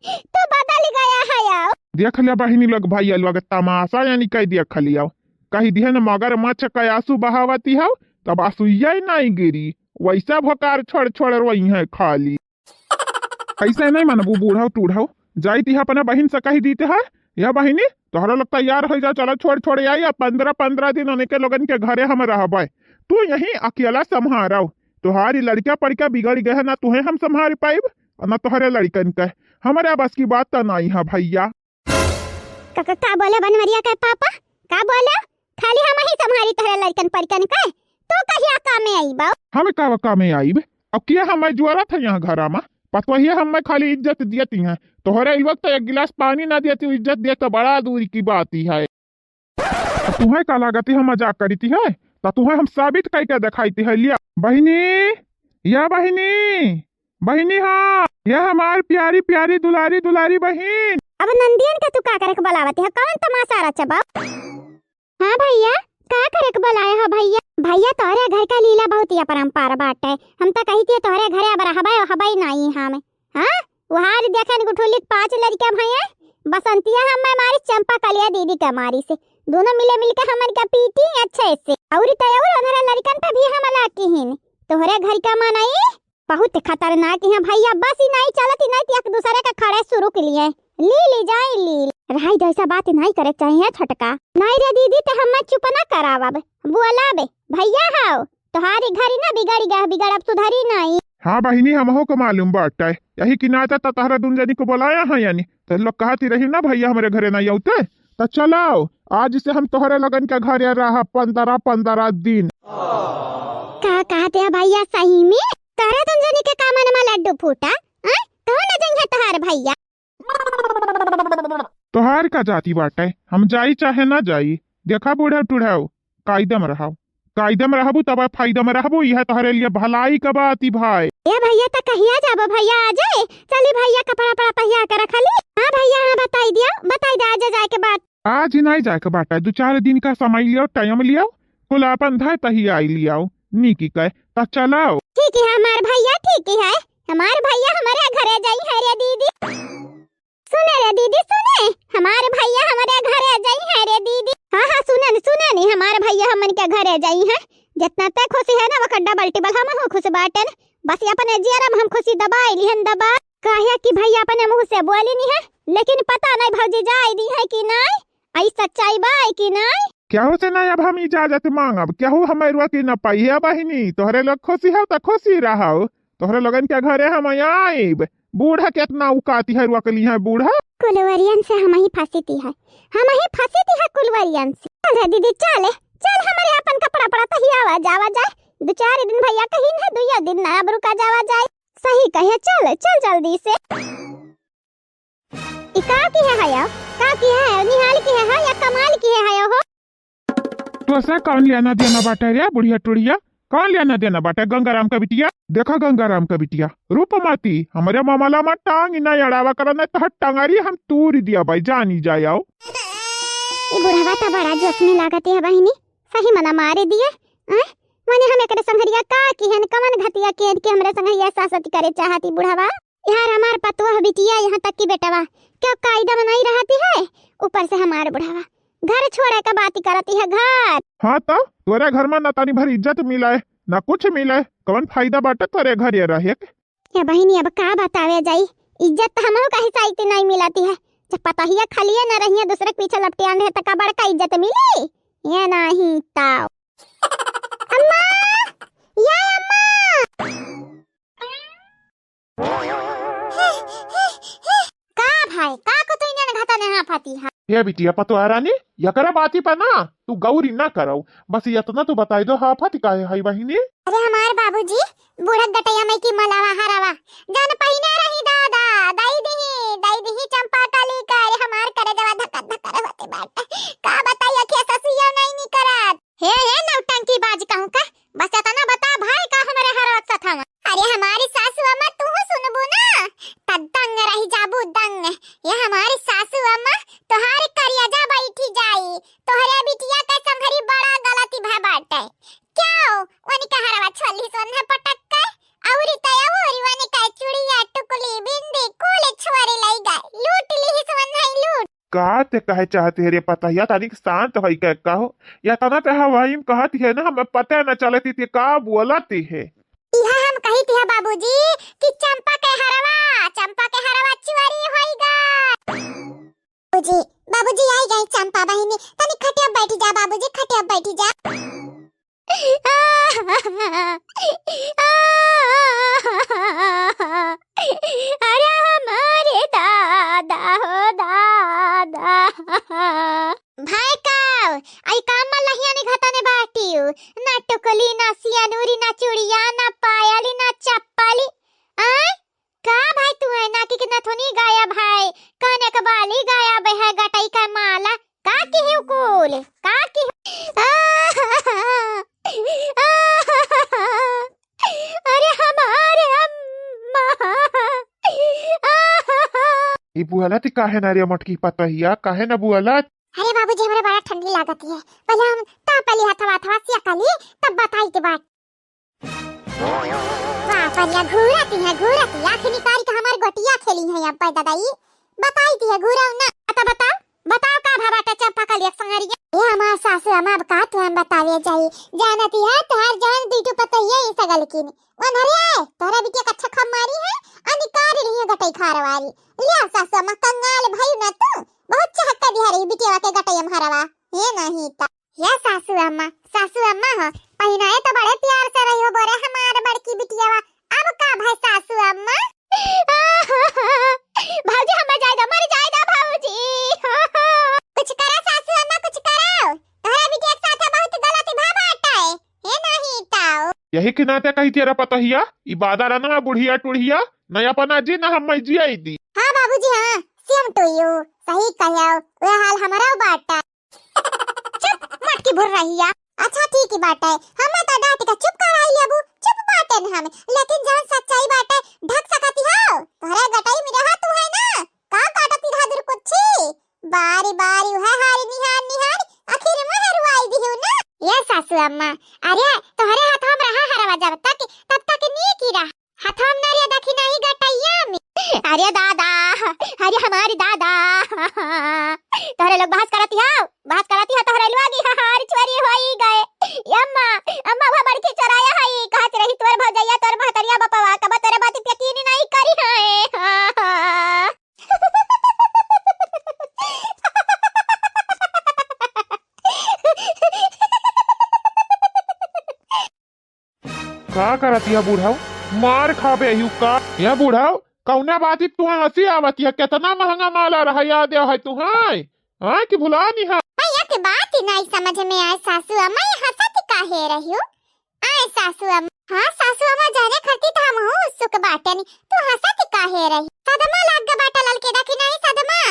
तू बदली गया है यार। देख ले बहिनी लोग, भैया लोग तमाशा यानी कह देख लिया। कही दिहे न मगरमच्छ का आंसू बहावती हो, तब आंसू ये नहीं गिरी, वैसा भोकार छोड़ छोड़ रोई है खाली। ऐसे नहीं मनबू बूढ़ा टूढ़ा, जाई ती अपने बहिन से कही दीते है, या बहिनी तोहरा लोग तैयार हो जा, चलो छोड़ छोड़ आई, अब पन्द्रह पन्द्रह दिन उनके लोगन के घरे हम रहबे, तू यहीं अकेला संभारो। तोहारी लड़का पड़का बिगड़ गए है, ना तुहे हम संभाल पाइब और ना तोहरे लड़कन के। हमारे बस की बात तो नहीं है भैया। का, का, का बोले बनवरिया के पापा? का बोले? खाली हम ही संभारी तोहरे लड़कन पड़कन के? तू कहिया कामे आईबा? हम का कामे आईब? अब किया हम जोरत है यहाँ घरा में? पतोहिया हम खाली इज्जत दियती हैं। तोहरे इ वक्त एक गिलास पानी ना दियती, इज्जत दिए तो बड़ा दूरी की बात ही है। अब तुम्हें का लागत है हम मजाक करीती है? तो तुम्हें हम साबित करके दिखाईती है। लिया बहिनी, या बहिनी, बहिनी हाँ, या हमार प्यारी प्यारी दुलारी दुलारी बहिन। अब नंदियन का तू का करे के बुलावत है? कौन तमाशा रचबा? हाँ भैया, का करे के बोलाए हो भइया? भइया, तोहरे घर का लीला बहुत ही अपरंपार बाटे। हम त कही थी तोहरे घरे अब रहबे, रहबे नाई हम। हाँ, उहार देखे न गुठुली के पाँच लड़का भइया, बसंतिया हम मारी, चंपा कलिया दीदी के मारी से, दोनों मिले मिलके हमन के पीटी अच्छे से। और तो और उन्हरे लड़कन पे भी हमला किहिन। तोहरे घर का मनई बहुत खतरनाक है भइया, बस ही नहीं चलत ही नहीं तो एक दूसरे का खड़े शुरू के लिए ली ली जाए ली। रहाई दे, ऐसा बात नहीं करे के चाहिए छोटका। नहीं रे दीदी, ते हमें चुप ना करावब, बोलाबे भइया। हाव, तोहारी घरी ना बिगड़ी गया, बिगड़ब सुधरी नहीं। हाँ बहिनी, हमहू को मालूम बाटे, यही की नाते तो तहरा दुन जनी को बोलाया है यानी। तो लोग कहती रही ना भइया हमरे घरे नहीं आउते, तो चलाओ आज से हम तोहरे लगन के घरे रहा पंद्रह पंद्रह दिन। का कहते हैं भइया, सही में तोहरे दुन जनी के का मन में लड्डू फूटा? हाँ, कहो ना जइहे तोहार भइया। तोहार का जाति बाटे, हम जाई चाहे ना जाई। देखा बूढ़ा टुढ़ाऊ, कायदे में रहाव, कायदे में रहबू तब फायदा में रहबू, यह तोहरे लिए भलाई का बात ही भाई। ए भइया, त कहिया जाबो भइया? आ जाए, चली भइया, कपड़ा पड़ा पहिया के रखली। हाँ भइया, हाँ बताई दिया, बताई दे आज जाए के बात। आज ही नहीं जाए के बाटे, दो चार दिन का समय लियो, टाइम लियो, कुल अपन धाय तही आई लियो, नीकी कहे, त चलाओ। ठीक है हमार भइया, ठीक है, हमार भइया हमरे घरे जाई है रे दीदी। सुने रे दीदी, सुने, हमार भइया हमरे घरे जाई है रे दीदी। हाँ, हाँ, सुने न, सुने नी, हमार भइया हमन के घरे जाई है। जितना ते खुशी है ना, वकर डबल टिबल हमहू खुश बाटन। बस ये अपने जियरा में हम खुशी दबाई लिहन दबा। काहे कि भइया अपने मुँह से बोली नी है, लेकिन पता नहीं भौजी जाई दी है कि नहीं, आई सच्चाई बा कि नहीं। केहू से नहीं अब हम इजाजत मांगब, केहू हमें रोकी न पाई है बहिनी। तोहरे लोग खुशी हो तो खुशी रहो, तोहरे लोगन के घरे हम आइब। बूढ़ा कितना उकाती है, रोकली है बूढ़ा। कुलवरियन से हम ही फंसी ती है, हम ही फंसी ती है कुलवरियन से। चल रे दीदी, चल, चल, हमारे अपन कपड़ा पड़ा तहियावा जावा जाए। दो चार दिन भइया कहीं है, दुइया दिन ना अब रुका जावा जाए। सही कहे, चल, चल जल्दी से। ई का किहे हयो? का किहे हयो? निहाल किहे हयो या कमाल किहे हयो हो? तोसे कौन लेना देना बाटे रे बुढ़िया टुढ़िया? कौन लेना देना बाटे गंगाराम का बिटिया? देखा गंगाराम का बिटिया, रूपमती, हमरे मामला में टांग ना अड़ावा करा, नहीं तो टंगारी हम तूर दिया भाई, जानी जाओ। ई बुढ़वा तो बड़ा जोश में लागत है बहिनी, सही मना मारे दिए। हैं? माने हम एकरे संघरिया का किहन, कवन घतिया केर के हमरे संघरिया सासत करे चाहती बुढ़वा? यार हमार पतोह बिटिया, यहाँ तक कि बेटवा क्यों कायदा में नहीं रहती है, ऊपर से हमार बुढ़वा घर छोड़े का बात करती है घर। हाँ तो तोरे घर में ना तनी भर इज्जत मिले, ना कुछ मिले, कवन फायदा बाटे तोरे घर ये रहे के? ए बहिनी, अब का बतावे जाई, इज्जत तो हमहू का हिसाब से नहीं मिलती है। जब पतोहिया खलिए न रहिए, दूसरे के पीछे लपटियान रहे, तो का बड़का इज्जत मिली? ये नहीं तो। अम्मा, ये अम्मा। का भाई, का को तू इन्हें घाता ने हाफती है? हे बिटिया पतोह रानी, यकरा बाती पर ना तू गौरी ना करो, बस इतना तो बताई दो, हाफत काहे है बहिनी? अरे हमार बाबूजी, बूढ़ा गटैया में की मलावा हरावा, जान पहिने रही दादा, दाई दिही, दाई दिही चंपा कली का, अरे हमार करे जवा धकर धकर होते बाटे। का बताई, अखिया ससियो नहीं निकरत। हे, हे नौटंकी बाज कहूँ का, बस इतना बता भाई का हमरे हरावत सथावा। अरे हमारी सासू अम्मा, तू सुनबू ना, त दंग रही जाबू दंग। ये हमारी सासू अम्मा, तोहार करिया जा बैठी जाई, तोहरे बिटिया के संघरी बड़ा गलती भा बाटे। क्यों? उनके हरवा छोली सोन है पटक के, औरी तया औरी उनके चुड़िया, टुकली, बिंदी, कुल छोरी लई गए, लूट ली ही सोन है लूट। का ते कहे चाहती है रे पतोहिया, तनिक शांत होई के कहो, या तना ते हवाई में कहती है ना, हमें पता न चलती थी का बोलती है। इहा हम कही थी बाबूजी कि चंपा के हरवा, चंपा के हरवा चोरी होई गा। बाबूजी, बाबूजी आई गई चंपा बहिनी, तनी खटिया बैठ जा बाबूजी, खटिया बैठ जा। अरे हमारे दादा हो दादा। भाई का, आई का मलहिया ने घाता ने बाटियो, ना टुकली, ना सियानूरी, ना चूड़िया, ना पायली, ना चप्पली। आय? का भाई तू है ना कि कितना थोनी गाया भाई, काने का बाली गाया बे है, गटई का माला, का की है कुल, का की? अरे हमारे अम्मा। ई बुआलत काहे ना रे मटकी पतोहिया, काहे ना बुआलत? अरे बाबूजी, हमरा बड़ा ठंडी लागत है, पहले हम ताप ली हथवा, हथवा सेक ली, तब बताई के बात। बाप रे, घूरत है, घूरत है, आँख निकाल के हमार गोटिया खेली है अब दादा ई। बताई दिया, घूरव ना। अ त बताओ, बताओ का भा बाटे चंपा कली एक संगरिया? ए हमार सासू अम्मा, अब का तुहन बतावे जाई? जानत है तोहार जवन बिटू पतोहिया ई सगल की। ओनहरे, तोहरा बिटिया का अच्छा खप मारी है, अ निकाल रही है गटई खार वाली। लिया सासू अम्मा, कंगाल भई ना तू, बहुत चहक दिया रही बिटिया के गटई में हरवा। हे नहीं ता। हे सासू अम्मा, सासू अम्मा हो, पहिनाए तो बड़े प्यार से रही हो बोरे हमार बड़की बिटियावा। अब का भय सासू अम्मा? भौजी, हमें जाए दो, मर जाए दो भौजी। कुछ करा सासू अम्मा, कुछ करा। तोहरे बिटिया के साथ बहुत गलत भा बाटे। हे नहीं ताऊ। यही के नाते कही तेरा पतोहिया, ई बादर अनमा बुढ़िया टुढ़िया, न अपना जी न हम जिया दी। हाँ बाबूजी, हाँ, same to you। सही कहो, वह हाल हमारा बाटे। चुप, मटकी भुर्रहिया। अच्छा ठीक ही बाटे, हम तो डांट के चुप कराई लेबू, चुप बाटे न हम, लेकिन जवन सच्चाई बाटे ढक सकती हो। तोहरे गटई में रहा तू है ना, का काटती रहा दुरकुच्ची? बारी बारी उहे हारी निहार निहार, आखिर में हरवाई दिहू ना। ये सासू अम्मा, अरे तोहरे हाथ में रहा हरवा जब तक, तब तक नीक ही रहा। हथवा में ना रे, देखी नहीं गटैया में। अरे दादा, अरे हमारी दादा, तोहरे लोग बहस करती हो, बहस करती हो, तोहरे लोग ही हमारी चोरी होई गए। ए अम्मा, अम्मा वो बड़की चोराया है, कहत रही तोर भौजैया, तोर महतरिया बपवा, कब तोरे बात पे यकीन नहीं करी है। का करत या बुढ़ऊ? मार खाबे अहिउ का? या बुढ़ऊ, कौना बाती तुहा हंसी आवत या? केतना महंगा माला रहा याद है तुहा? हाँ, कि भुला निहा? भैया के बात ही नहीं समझ में आए सासू अम्मा, ये हंसत काहे रहियो? आए सासू अम्मा, हाँ सासू अम्मा, जाने खातिर तो हम हूँ उत्सुक बाटेनी, तू हंसत काहे रही? सदमा लाग बाटा ललके, देखी नहीं सदमा?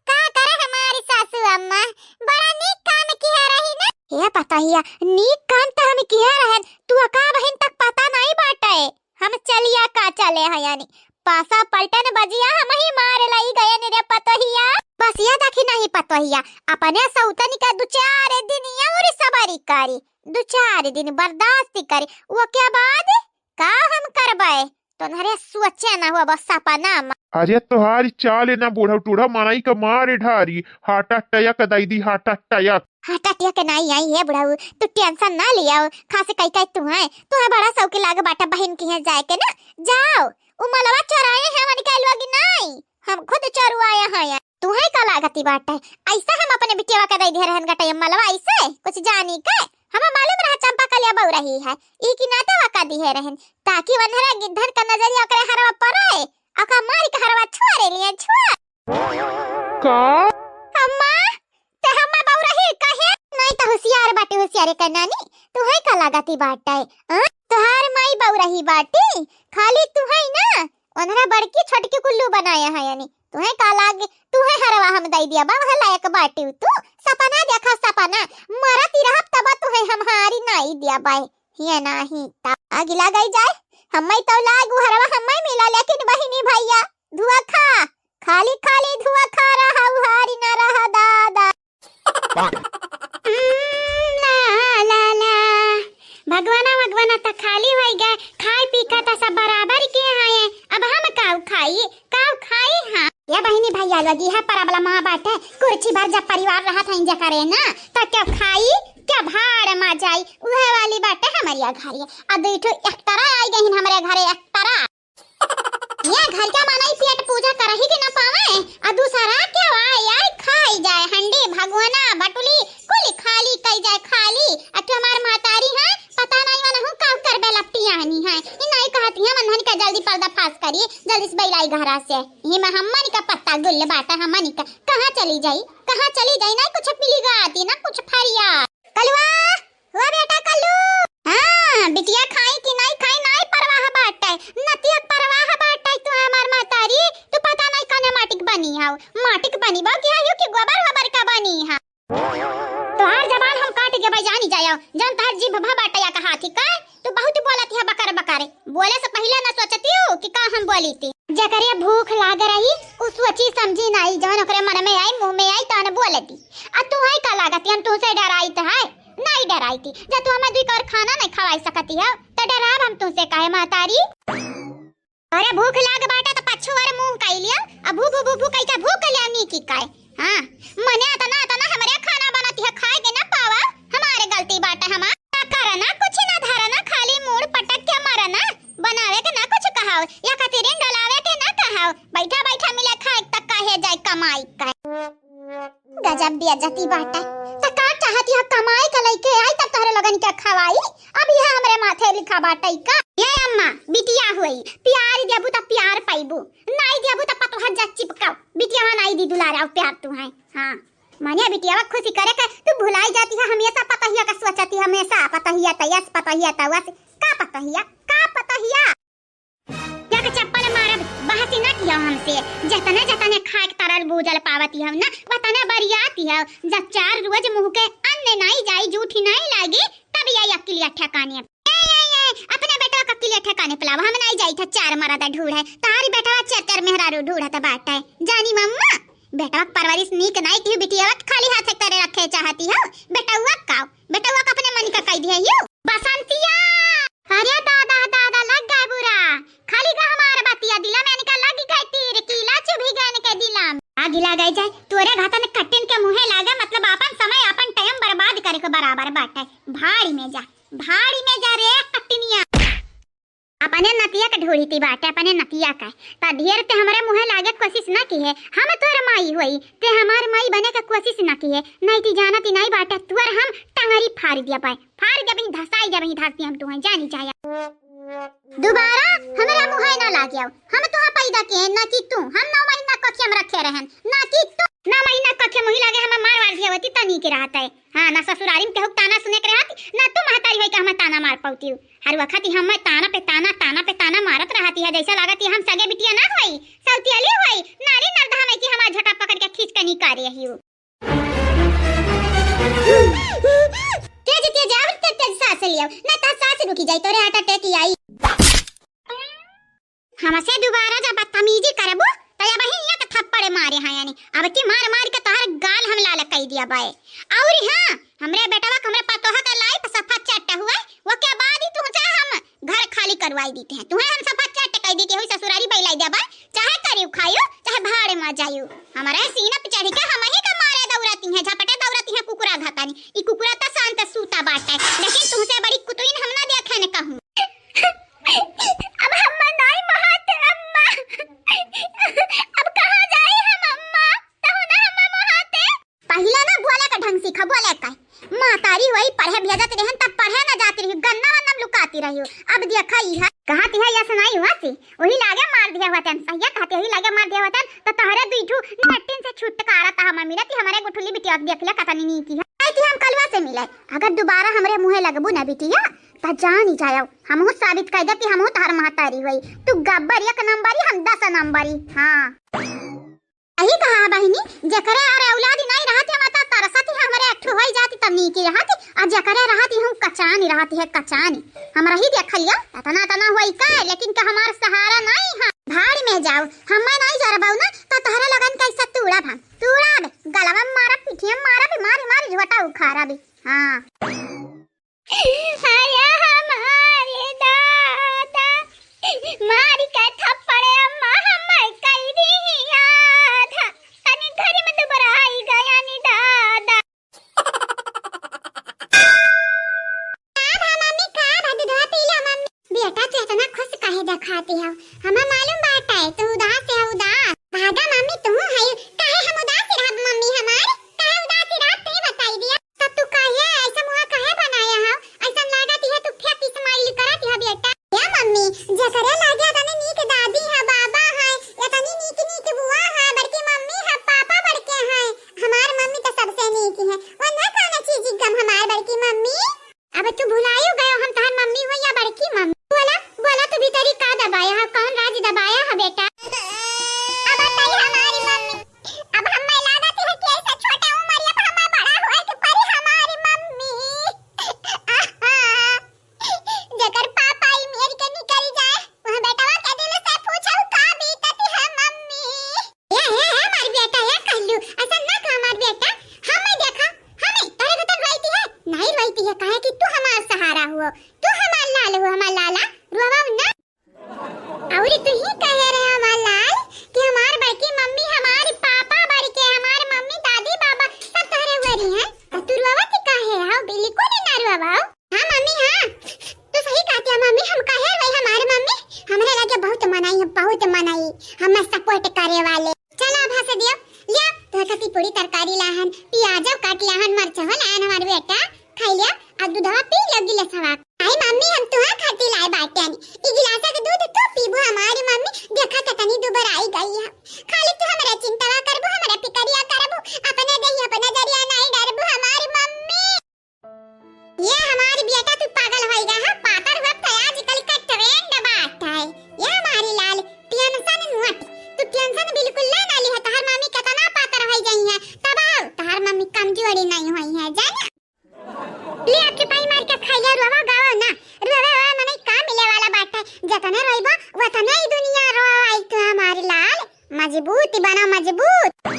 का करे हमारी सासू अम्मा, बड़ा नीक काम किया रही ना। हे पतोहिया, नीक काम तो हम किया रहन, तू का बहिन तक पता नहीं बाटे। हम चलिया का चले हैं यानी पासा पलटन बजिया हम ही मार लई गए रे पतोहिया। बस ये देखी नहीं पतोहिया, अपने सौतन का दो चार दिन और सवारी करी, दो चार दिन बर्दाश्त करी, वो के बाद का हम करबे? तोहरे सोचे ना हुआ, बस सपना में। अरे तोहारी चाल ना बुढ़ऊ टूढ़ा मनई का मार ढारी, हार्ट अटैक दई दी, हार्ट अटैक। हार्ट अटैक नहीं आई है बुढ़ऊ, तू tension ना लिया, खास कई कई तू है, तू है बड़ा शौक लाग बाटा बहिन की है जाए के ना, जाओ, उ मलवा चोराए हैं उनके लोग नहीं, हम खुद चोरुआए हैं। तुहे का लागती बाटे, ऐसा हम अपने बिटिया के दे दिए रहन गटैया मलवा, ऐसे कुछ जानी के? हमें मालूम रहा चंपा कलिया बहू रही है, ई की नाते वा का दिए रहन, ताकि वनहरा गिद्धन का नजरिया ओकरे हरवा पड़े, ओका मार के हरवा छुआ रे लिए छुआ। का? अम्मा, ते हम्मा बहू रही कहे? नहीं तो होशियार बाटे, होशियारे का नानी, तुहे का लागती बाटे, हाँ? तोहार माई बहू रही बाटे, खाली तुहे ना, ओनहरा बड़की छोटकी कुल्लू बनाया है यानी। तुहे का लागे, तुहे हरवा हम दई दिया बा, वह लायक बाटे तू। सपना देखा सपना, मरत ही रहब तब तुहे हम हारी नाई दिया बाय। ये नाही ता अगिला गई जाए, हम्मई तो लागू हरवा हम्मई मिला, लेकिन बहिनी भैया धुआ खा, खाली खाली धुआ खा रहा, हारी ना रहा दादा। हम्म, ला, ला, ला। भगवाना, भगवाना त खाली होई गए, खाए पी के त सब बराबर के हैं, अब हम काऊ खाई, काऊ खाई हाँ। ये बहिनी भैया लोग, यह problem आ बाटे, कुर्सी भर जब परिवार रहत हैं जे करे ना, त क्या खाई, क्या भाड़ मा जाई, उहे वाली बाटे हमरिया घरे। अब दुई ठो एक्टरा आई गई हमरे घरे, एक्टरा। ये घर का मनई पेट पूजा करही के न पावे, आ दूसरा क्या वा यार खाई जाए, हंडी, भगोना, बटुली, कुल खाली कई जाए, खाली। आ तू हमार महतारी है, पता नहीं वाला हूँ का करबे लपटियानी है। ई नहीं कहती है मनहन का जल्दी पर्दाफाश करी, जल्दी से बैलाई घरा से। ये में हमनी का पत्ता गुल्ल बाटा, हमनी का कहाँ चली जाई, कहाँ चली जाई, ना कुछ मिली गाती, ना कुछ फरिया। कलुआ, हुआ बेटा कल्लू। हाँ, बिटिया खाई कि नहीं खाई, नहीं परवाह बाटे। नतिया परवाह बाटे, तू हमार महतारी, तू पता नहीं कने माटिक बनी हाउ। माटिक बनी बा कि हाउ कि गोबर वोबर का बनी हा। तोहार जबान हम काट देबै, जानी जायो। जन तोहार जीभ भा बाटे या कहा थी का, तू बहुत बोलत है बकर बकर। बोले से पहले न सोचती हूँ कि का हम बोली थी। जकरे भूख लाग रही, उ सोची समझी नहीं, जवन ओकरे मन में आई, मुंह में आई, तवन बोल दी। आ तू है का लागत, हम तुहसे डराइत है? नहीं डराइत ही। जब तू हमें दुई कौर खाना नहीं खवाई सकती है, तो डराब हम तुहसे काहे, महतारी? अरे भूख लाग बाटे तो पछुआर मुंह कई लिया, अब भू भू भू भू कई के भूख लिया नी की काहे? हाँ, मने अतना अतना हमरे खाना बनती है, खाए के ना पावा, हमारे गलती बाटे हमार। ना करना कुछ ना धरना, खाली मूड़ पटक के मरना, बनावे के ना कुछ कहाओ, या कतिरिन डोलावे के ना कहाओ, बैठा बैठा मिले खाए तक कहे जाए कमाई का। गजब बेइज्जती बाटे। त का चाहती हो, कमाई के लइके आई तब तोहरे लोगन के खवाई? अब यह हमरे माथे लिखा बाटे का? ये अम्मा, बिटिया हुई, प्यार देबू त प्यार पाइबू, नाई देबू त पतोह जा चिपकाओ। बिटिया नाई दी दुलारा प्यार तू है। हाँ, माने बिटिया खुशी करे के तू भुलाई जाती है, हमेशा पतोहिया का सोचती है, हमेशा पतोहिया त यस, पतोहिया त वस। का पतोहिया, का पतोहिया? या के चप्पल मारब, बहसी ना किया हमसे। जतने जतने खाए के तरल बूझल पावती हो ना, वतने बरियाती हो। जब चार रोज मुंह के अन्न नाई जाई, जूठी नाई लागी, तब या अकिलिया ठिकाने। ए, ए, ए, अपने बेटवा का अकिलिया ठिकाने पे लावा, हम नाई जाई था चार मरद ढूढ़े। तारी बेटवा चार चार मेहरारू ढूढ़त बाटे। जानी मम्मा, बेटवा के परवरिश नीक नाई की, बिटिया के खाली हाथे करे रखे चाहती हो। बेटवा का, बेटवा का अपने मन का कह दिया यू। बसंतिया! अरे दादा, दादा, लग गए बुरा। खाली का हमार बतिया दिला में इनका लग गए तीर, कीला चुभी गए इनके दिला में। आग लग गई जाए, तोरे घातन कटिन के मुँहे लागे, मतलब अपन समय, अपन टाइम बर्बाद करे के बराबर बाटे। भाड़ी में जा, भाड़ी में जा रे कटिनिया। अपने नतिया के ढूढ़ीती बाटे, अपने नतिया के। त ढेर ते हमरे मुँहे लागे कोशिश ना किहे, हम तोर माई होई, ते हमार माई बने के कोशिश ना किहे, नहीं ती जानती नहीं बाटे, तुअर हम टंगरी फाड़ दिया पाए। फाड़ जब ही धसाई जब ही धरती हम तुहें जानी जाया। दोबारा हमरा मुँहे ना लागियो। हम तुहा पैदा किहे ना कि तू। हम नौ महीना कखे में रखे रहन ना कि तू। नौ महीना कखे मुही लागे हम मार वार दिया होती तनी के रहत है। हाँ, ना ससुरारी में केहू ताना सुने के रहत, ना तू महतारी होई के हम ताना मार पौती। हर वक्त ही हम ताना पे ताना, ताना पे ताना मारत रहती है, जैसा लागत है हम सगे बिटिया ना होई, सौतियली होई, नारी नरदहा में कि हमार झोटा पकड़ के खींच के निकाल रही हो। तेज तेज आवर, तेज तेज सांस लियो, ना तो सांस रुकी जाई, तोरे हार्ट अटैक ही आई। हमसे दोबारा जब बदतमीजी करबू, तो अब ही एक थप्पड़ मारे हैं यानी। अब की मार मार के तोहर गाल हम लाल कई दिया बाए। और हाँ, हमरे बेटवा के हमरे पतोह के लाइफ सफा चट हुए, वो के बाद ही तुमसे हम घर खाली करवाई देते हैं। तुम्हें हम सफा चट कई देते हुई ससुरारी बैलाई देबा, चाहे करियो खायो, चाहे भाड़ में जायो। हमारे सीना पे चढ़ के हम ही का मारे दौड़ती हैं, झपटे दौड़ती हैं कुकुरा घातानी। ई कुकुरा तो शांत सूता बाटे, लेकिन तुमसे बड़ी कुतुइन हम ना देखे न कहूँ। अब हम नाई महाते अम्मा, अब कहाँ जाई हम अम्मा, तहु ना हम महाते। पहिला ना बोले का ढंग सीखा, बोले का। महतारी वही पढ़े भेजत रहन, तब पढ़े ना जाती रही, गन्ना वन्ना में लुकाती रही। अब देखा ई है, कहा ती है यस नाई हुआ सी, वही लागे मार दिया हुआ तन, सहिया कहते वही लागे मार दिया हुआ तन, तो तहरे दुई ठू नटिन से छुटकारा ता हम मिलती, हमारे गुठुली बिटिया के देख ले, कतनी नीकी है। आई थी हम कलवा से मिले, अगर दोबारा हमरे मुँहे लगबू ना बिटिया, त जानी जायो, हमहू साबित कर दे कि हमहू तहर महतारी हुई। तू गब्बर एक नंबरी, हम दस नंबरी। हाँ। यही कहा बहिनी, जेकरे अरे औलाद नहीं रहत है, माता तरसत है, हमरे एक ठो होई जाती तब नीकी रहती, आ जेकरे रहती हम कचानी रहती है, कचानी। हम रही देख लिया, इतना इतना होई का, लेकिन का हमार सहारा नहीं है। भाड़ में जाओ, हमें नहीं जरबाऊ ना, तो तोहरे लोगन कैसे तूड़ा भाग, तूड़ा बे, गलवा में मारा, पिठिया में मारा बे, मारी मारी झोटा उखाड़ा बे। हाँ। अरे हमारे दादा, मारी के थप्पड़ अम्मा हमें कई दी आधा। तनी घर में दुबराई गया नी दादा। का भा मम्मी, का भा, दूधवा पी ला मम्मी। बेटा, तू इतना खुश काहे देखाती हो? हमें मालूम बाटे, तू उदास है, उदास। भागा मम्मी, तू है, काहे हम उदास रहब मम्मी हमार? काहे उदास रहब, तू ही बताई दिया। तब तू काहे ऐसा मुंह काहे बनाया हो? ऐसा लागत है तू fake smile करत है बेटा। ए मम्मी, जेकरे लागे तने नीक दादी है, बाबा है, इतनी नीक नीक बुआ है, बड़की मम्मी है, पापा बड़के हैं। हमार मम्मी तो सबसे नीक है। वन्ना कौन चीज गम हमार बड़की मम्मी? अब तू भुलायो गयो हम तहार मम्मी हो या बड़की मम्मी? बोला, बोला तू भीतरी का दबाया है, कौन राज दबाया है बेटा? अब बताई हमारी मम्मी। अब हमें लागत है कि ऐसा छोटा उम्र अब हमें बड़ा होए के परी हमारी मम्मी। आहा। जेकर पापा ई मेर के निकल जाए, वह बेटवा के दिल से पूछो का बीतत है मम्मी। ए, ए, ए, हमार बेटा, ए कहलू, ऐसा ना कह हमार बेटा, हमें दे अरे तू ही कहे रहे हमार लाल कि हमार बड़की मम्मी, हमार पापा बड़के, हमार मम्मी, दादी, बाबा सब तोहरे हुआ रही हैं। तो तू रोवत काहे हौ? बिल्कुल ही ना रोवा हौ। हाँ मम्मी, हाँ, तू सही कहती है मम्मी, हम काहे रोई? हमार मम्मी हमरे लगे बहुत मनई है, बहुत मनई, हमें सपोर्ट करे वाले। चला अब हंस दियो, लिया तोहर खातिर पूरी तरकारी लाहन, पियाजो काट लाहन, मरचहो लाहन हमार बेटा, खाई लिया, अब दूधवा पी लियो गिलासवा। आई मम्मी, हम तुहा खातिर लाए बाटेन, ई गिलासा के दूध तू पीबू हमारी मम्मी, देखा कितनी दुबराई गई है, खाली तू हमरा चिंतवा करबू, हमरा फिकरिया करबू, अपने देही अपने जरिया नहीं डरबू हमारी मम्मी। ये हमारी बेटा, तू पागल होई गा है, पातर हुआ तो आजकल का ट्रेंड बात है। ये हमारी लाल, टेंशन मत, तू टेंशन बिल्कुल ना, ना लिहा, तोहर मम्मी कितना पातर होई गई है, तब आओ, तोहर मम्मी कमजोरी नहीं हुई है, जाना। ले आपके पाई मार के खाई ले, रोवा गावा ना, रोवा वाला मने का मिले वाला बात है, जतने रोइबा वतने ही दुनिया रोवाई तू हमारी लाल, मजबूत बना मजबूत।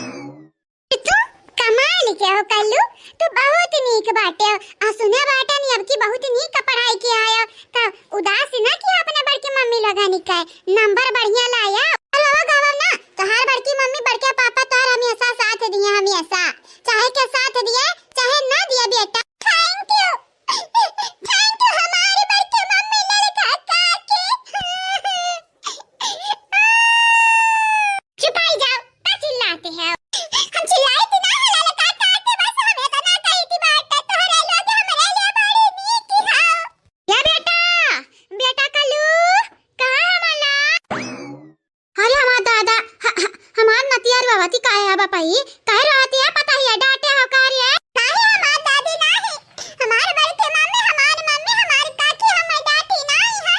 तू कमाल के हो कल्लू, तू बहुत नीक बाटे हो। आ सुने बाटे नी अब की बहुत नीक पढ़ाई किया है, तो उदास ना किया अपने बड़की मम्मी लोगन के, नंबर बढ़िया लाया। चलो हो गावा ना, तोहार बड़की मम्मी बड़के पापा तोहार हमेशा साथ दिए, हमेशा, चाहे के साथ दिए चाहे ना दिए बेटा। थैंक यू, थैंक यू हमारी बड़की मम्मी लड़का काकी। चुपाई जाओ, का चिल्लाते हैं? हम चिल्लाई थी ना, ललका काटे, बस हम इतना कही थी बात, तो तोहरे लोग हमरे लिए बड़ी नीक हो। या बेटा, बेटा कल्लू, कहाँ है हमार लाल? अरे हमार दादा, ह-, ह-, हमार नतिया रोवती काहे है बापाई? काहे रोवती है? पता ही है, डांटे हो का रे? काहे हमार दादी नाही? हमार बड़के मम्मी, हमार मम्मी, हमार काकी हमें डांटी नाही है।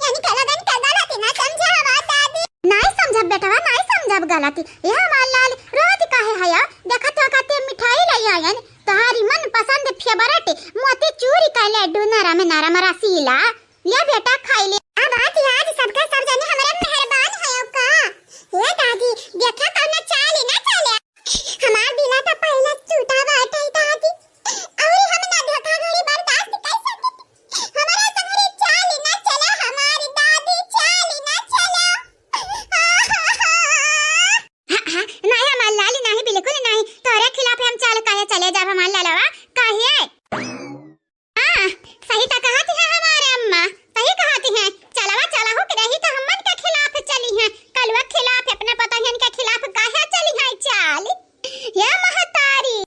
यानी के लोगन के गलती ना समझे हमार दादी। नाई समझब बेटवा, नाई समझब गलती। ये हमार लाल रोवत काहे है या? देखत हो कते मिठाई लाई आयन, तोहारी मन पसंद फेवरेट मोती चूरी का लड्डू नरम नरम रसीला। ले बेटा खाई ले। अब आज, आज सबका सब जने हमरा मेहरबान है का? हे दादी, देखा कौनो चाल ना चले। हमार दिला तो पहले टूटा बाटे दादी, और हम ना धोखाधड़ी बर्दाश्त कर सकते। हमारा संगरी चाल ना चला, हमारी दादी चाल ना चला। हाँ, हाँ, नहीं हमार लाली, नहीं, बिल्कुल नहीं। तोरे खिलाफ हम चाल काहे चले जाब हमार लालवा, काहे? हाँ, सही तो कहती है हमारे अम्मा, सही कहती है। चलवा चलहु के रही तो हमन के खिलाफ चली है, कलुआ खिलाफ, अपने पतोहियन के खिलाफ काहे चली है चाल? ये महतारी।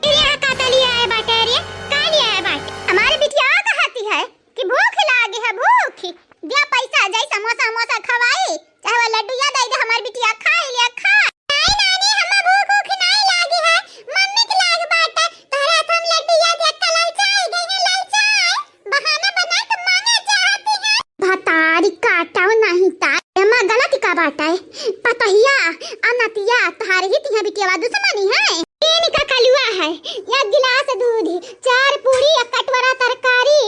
ये यहाँ का तो लिया है बाटे रे, का लिया है बाटे? हमारी बिटिया कहती है कि भूख लागे है, भूख। दिया पैसा, जाई समोसा, समोसा खवाई, चाहे वो लड्डू या दे दे, हमारी बिटिया खाई लिया, खा। नहीं नानी, हमें भूख, भूख नहीं लागी है, मम्मी के लाग बाटे, तोहरा हाथ हम लड्डू या देख के ललचाई गई है, ललचाई। बहाना बना के माने चाहती है। भतारी काटाओ नहीं ता। एमा गलत का बाटे? पतहिया, अनतिया, तोहार ही तिहा बिटिया दुश्मनी है। तीन का कलुआ है, एक गिलास दूध, चार पूरी, एक कटोरा तरकारी,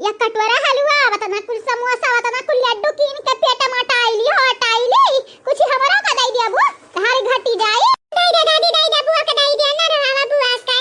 एक कटोरा हलवा, वतना कुल समोसा, वतना कुल लड्डू कीन के पेट मोटाइली, हटाइली। कुछ हमरो का दे दिया बु, तोहार घटी जाई। दे दे दादी, दे दे बुआ के दे दे, ना रहावा बुआ के।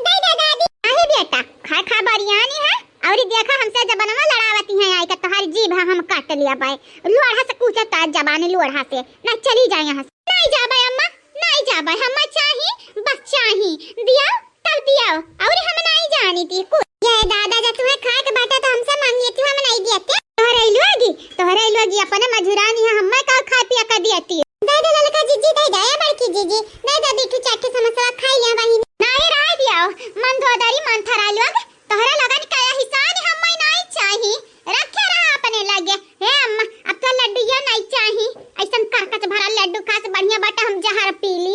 दे दे दादी। अरे बेटा, खा खा बरियानी है, और देखा हमसे जबनवा लड़ावती है, आई का तोहार जीभ हम काट लिया पाए। लोढ़ा से कूचा ताज जबानी लोढ़ा से, ना चली जाए यहाँ से। नहीं जाबे अम्मा, नहीं जाबे, हमें चाही, बस चाही, दिया तब दिया, और हम नहीं जानी थी कुछ। ये दादा, जब तुम्हें खाए के बाटा तो हमसे मांगिए, तू हम नहीं दिए थे। तोहरे लोगी, तोहरे लोगी अपने मजूरानी है, हमें का खा पिया कर दिए थी। दे दे ललका जीजी, दे दे, ए बड़की जीजी, दे दे, बिट्टू चाट के समोसा खाई लिया बहिन। नहीं रह दिया, मन धोदरी, मन थरा लोग, तोहरा लोगन का एहसान हमें नहीं चाही, रखे रहा अपने लगे। हे अम्मा, अब तो लड्डू ये नहीं चाही, ऐसन करकच भरा लड्डू खास बढ़िया बाटे, हम जहर पी ली।